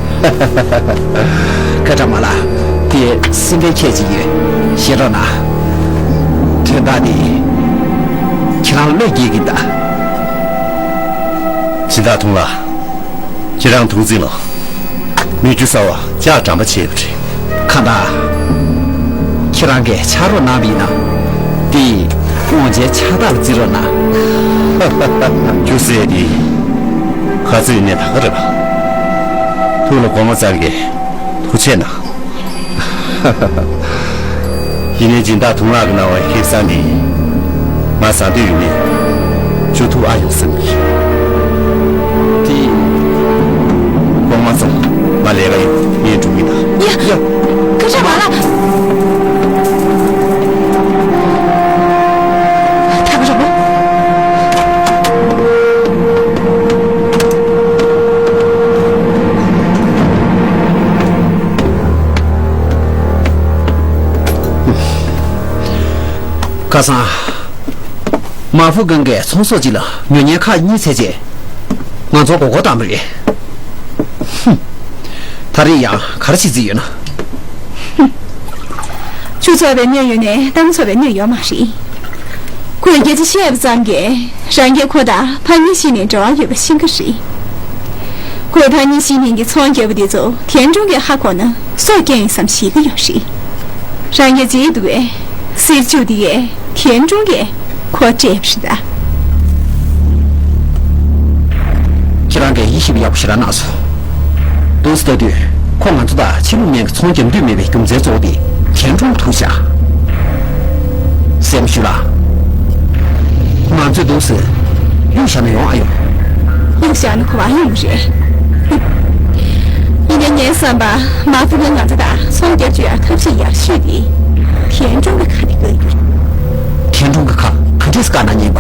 ཁ་གྲག་མ་ལགས། དེ་སེམས་ཁྲལ་ཁྱད་ཅིག་ཡོད། ཤེས་རོགས་གནང་། དོན་དག་འདི་ཁྱེད་རང་བློས་འགེལ་གྱིན་གདའ། སྦྱིན་བདག་དུང་ལ། ཁྱེད་རང་ཐུགས་འཛིན་ལ། མི་རྒྱུ་གསར་བ་ལྕགས་འགྲམ་པ་བྱས་པ་རེད། གང་ལྟར། ཁྱེད་རང་གིས་ཕྱག་རོགས་གནང་བ་ཡིན་ན། འདི་དབང་ཆའི་ཕྱག་རྟགས་ལ་བརྩི་རོགས་གནང་། རྒྱུ་ཟེར་འདི། ག་ཚོད་ཡིན་ནའི་ད་ག་རེད་པ། ཐུགས་ལ་གོ་མ་ཚང་གི་ཐུགས་རྗེ་གནང་། ཡིན་ནའི་སྦྱིན་བདག་དུང་ལགས་ཀྱིས་གནང་བའི་ཧིབ་སང་འདི། ང་ཟ་འདོད་ཡོད་མེད། ཅུ་ཐུག་ཨ་ཡོང་སེམས་ཀྱི། དེ། དགོངས་མ་ཚོམས། ང་ལས་ཀ་ཡོད། ངས་འགྲོ་གི་ཡིན་ད། ཡ། ཡ། ཁ་ཤ་མ་ལ། ཐག་རོགས། ཁ་སང་། མ་ཧྥུ་ཀང་གིས་ཚོང་ཟོག་ཅིག་ལ་ཉོ་མཁན་ཁག་གཉིས་བཙལ་རྗེས། ང་ཚོར་མགོ་སྐོར་བཏང་བ་རེད། ཧུམ། ད་རེས་ཡང་ག་རེ་བྱེད་རྩིས་ཡོད་ན། ཆུ་ཚོར་བའི་སྣོད་ཡོད་ནའི་གཏམ་ཚོར་བའི་སྣོད་ཡོད་མ་རེད། ཁོས་སྐད་ཆ་བཤད་པ་ཙམ་གྱིས་རང་གིས་ཁོ་དང་ཕ་ཉིན་ཤི་ནས་འབྲེལ་བ་ཡོད་པ་ཤེས་ཀྱི་རེད། ཁོས་ཕ་ཉིན་ཤི་ནས་ཀྱི་ཚོང་རྒྱག་པ་དེ་ཚོ་ཐན་ཀྲུང་གིས་ཧ་གོ་ན་སྲོག་སྐྱོན་ཡིན་བསམ་ཤེས་ཀྱི་ཡོད་རེད། རང་གིས་བརྗེད་འདུག་པས་གསེར་ཆུ་དེ་ཡས་ཐན་ཀྲུང་གིས་ཁོ་སྤྲད་པ་རེད་ད། གིས་དབྱེ་ཞིབ་ཡག་པོ་ཞེ་དྲག་གནང་སོང་། འདུག་སེ་ལྟ་དུས་ཁོ་ང་ཚོ་དང་ཕྱི་ལུགས་སྨན་གྱི་ཚོང་རྒྱག་འདོད་མེད་པའི་རྒྱུ་མཚན་གཙོ་བོ་དེ་ཐན་ཀྲུང་ཐུག་བཞག་སེམས་ཞུ་ལ། ང་ཚོས་འདུག་སེ་གཡུག་བཞག་ན་ཡོང་ཨ་ཡོང་། གཡུག་བཞག་ན་གོ་བ་ཡོང་གི་རེད། ཡིན་ནའི་ངའི་བསམ་པར་མ་ཧྥུ་ལན་ང་ཚོ་དང་ཚོང་རྒྱག་རྒྱུ་ཡ་ཐབས་ཤེས་ཡག་ཤོས་དེ་ཐན་ཀྲུང་གི་ཁ་དེ་བཀག་རྒྱུ་རེད། ཐན་ཀྲུང་གི་ཁ་ག་འདྲས་བཀག་ན་ཉན་པ།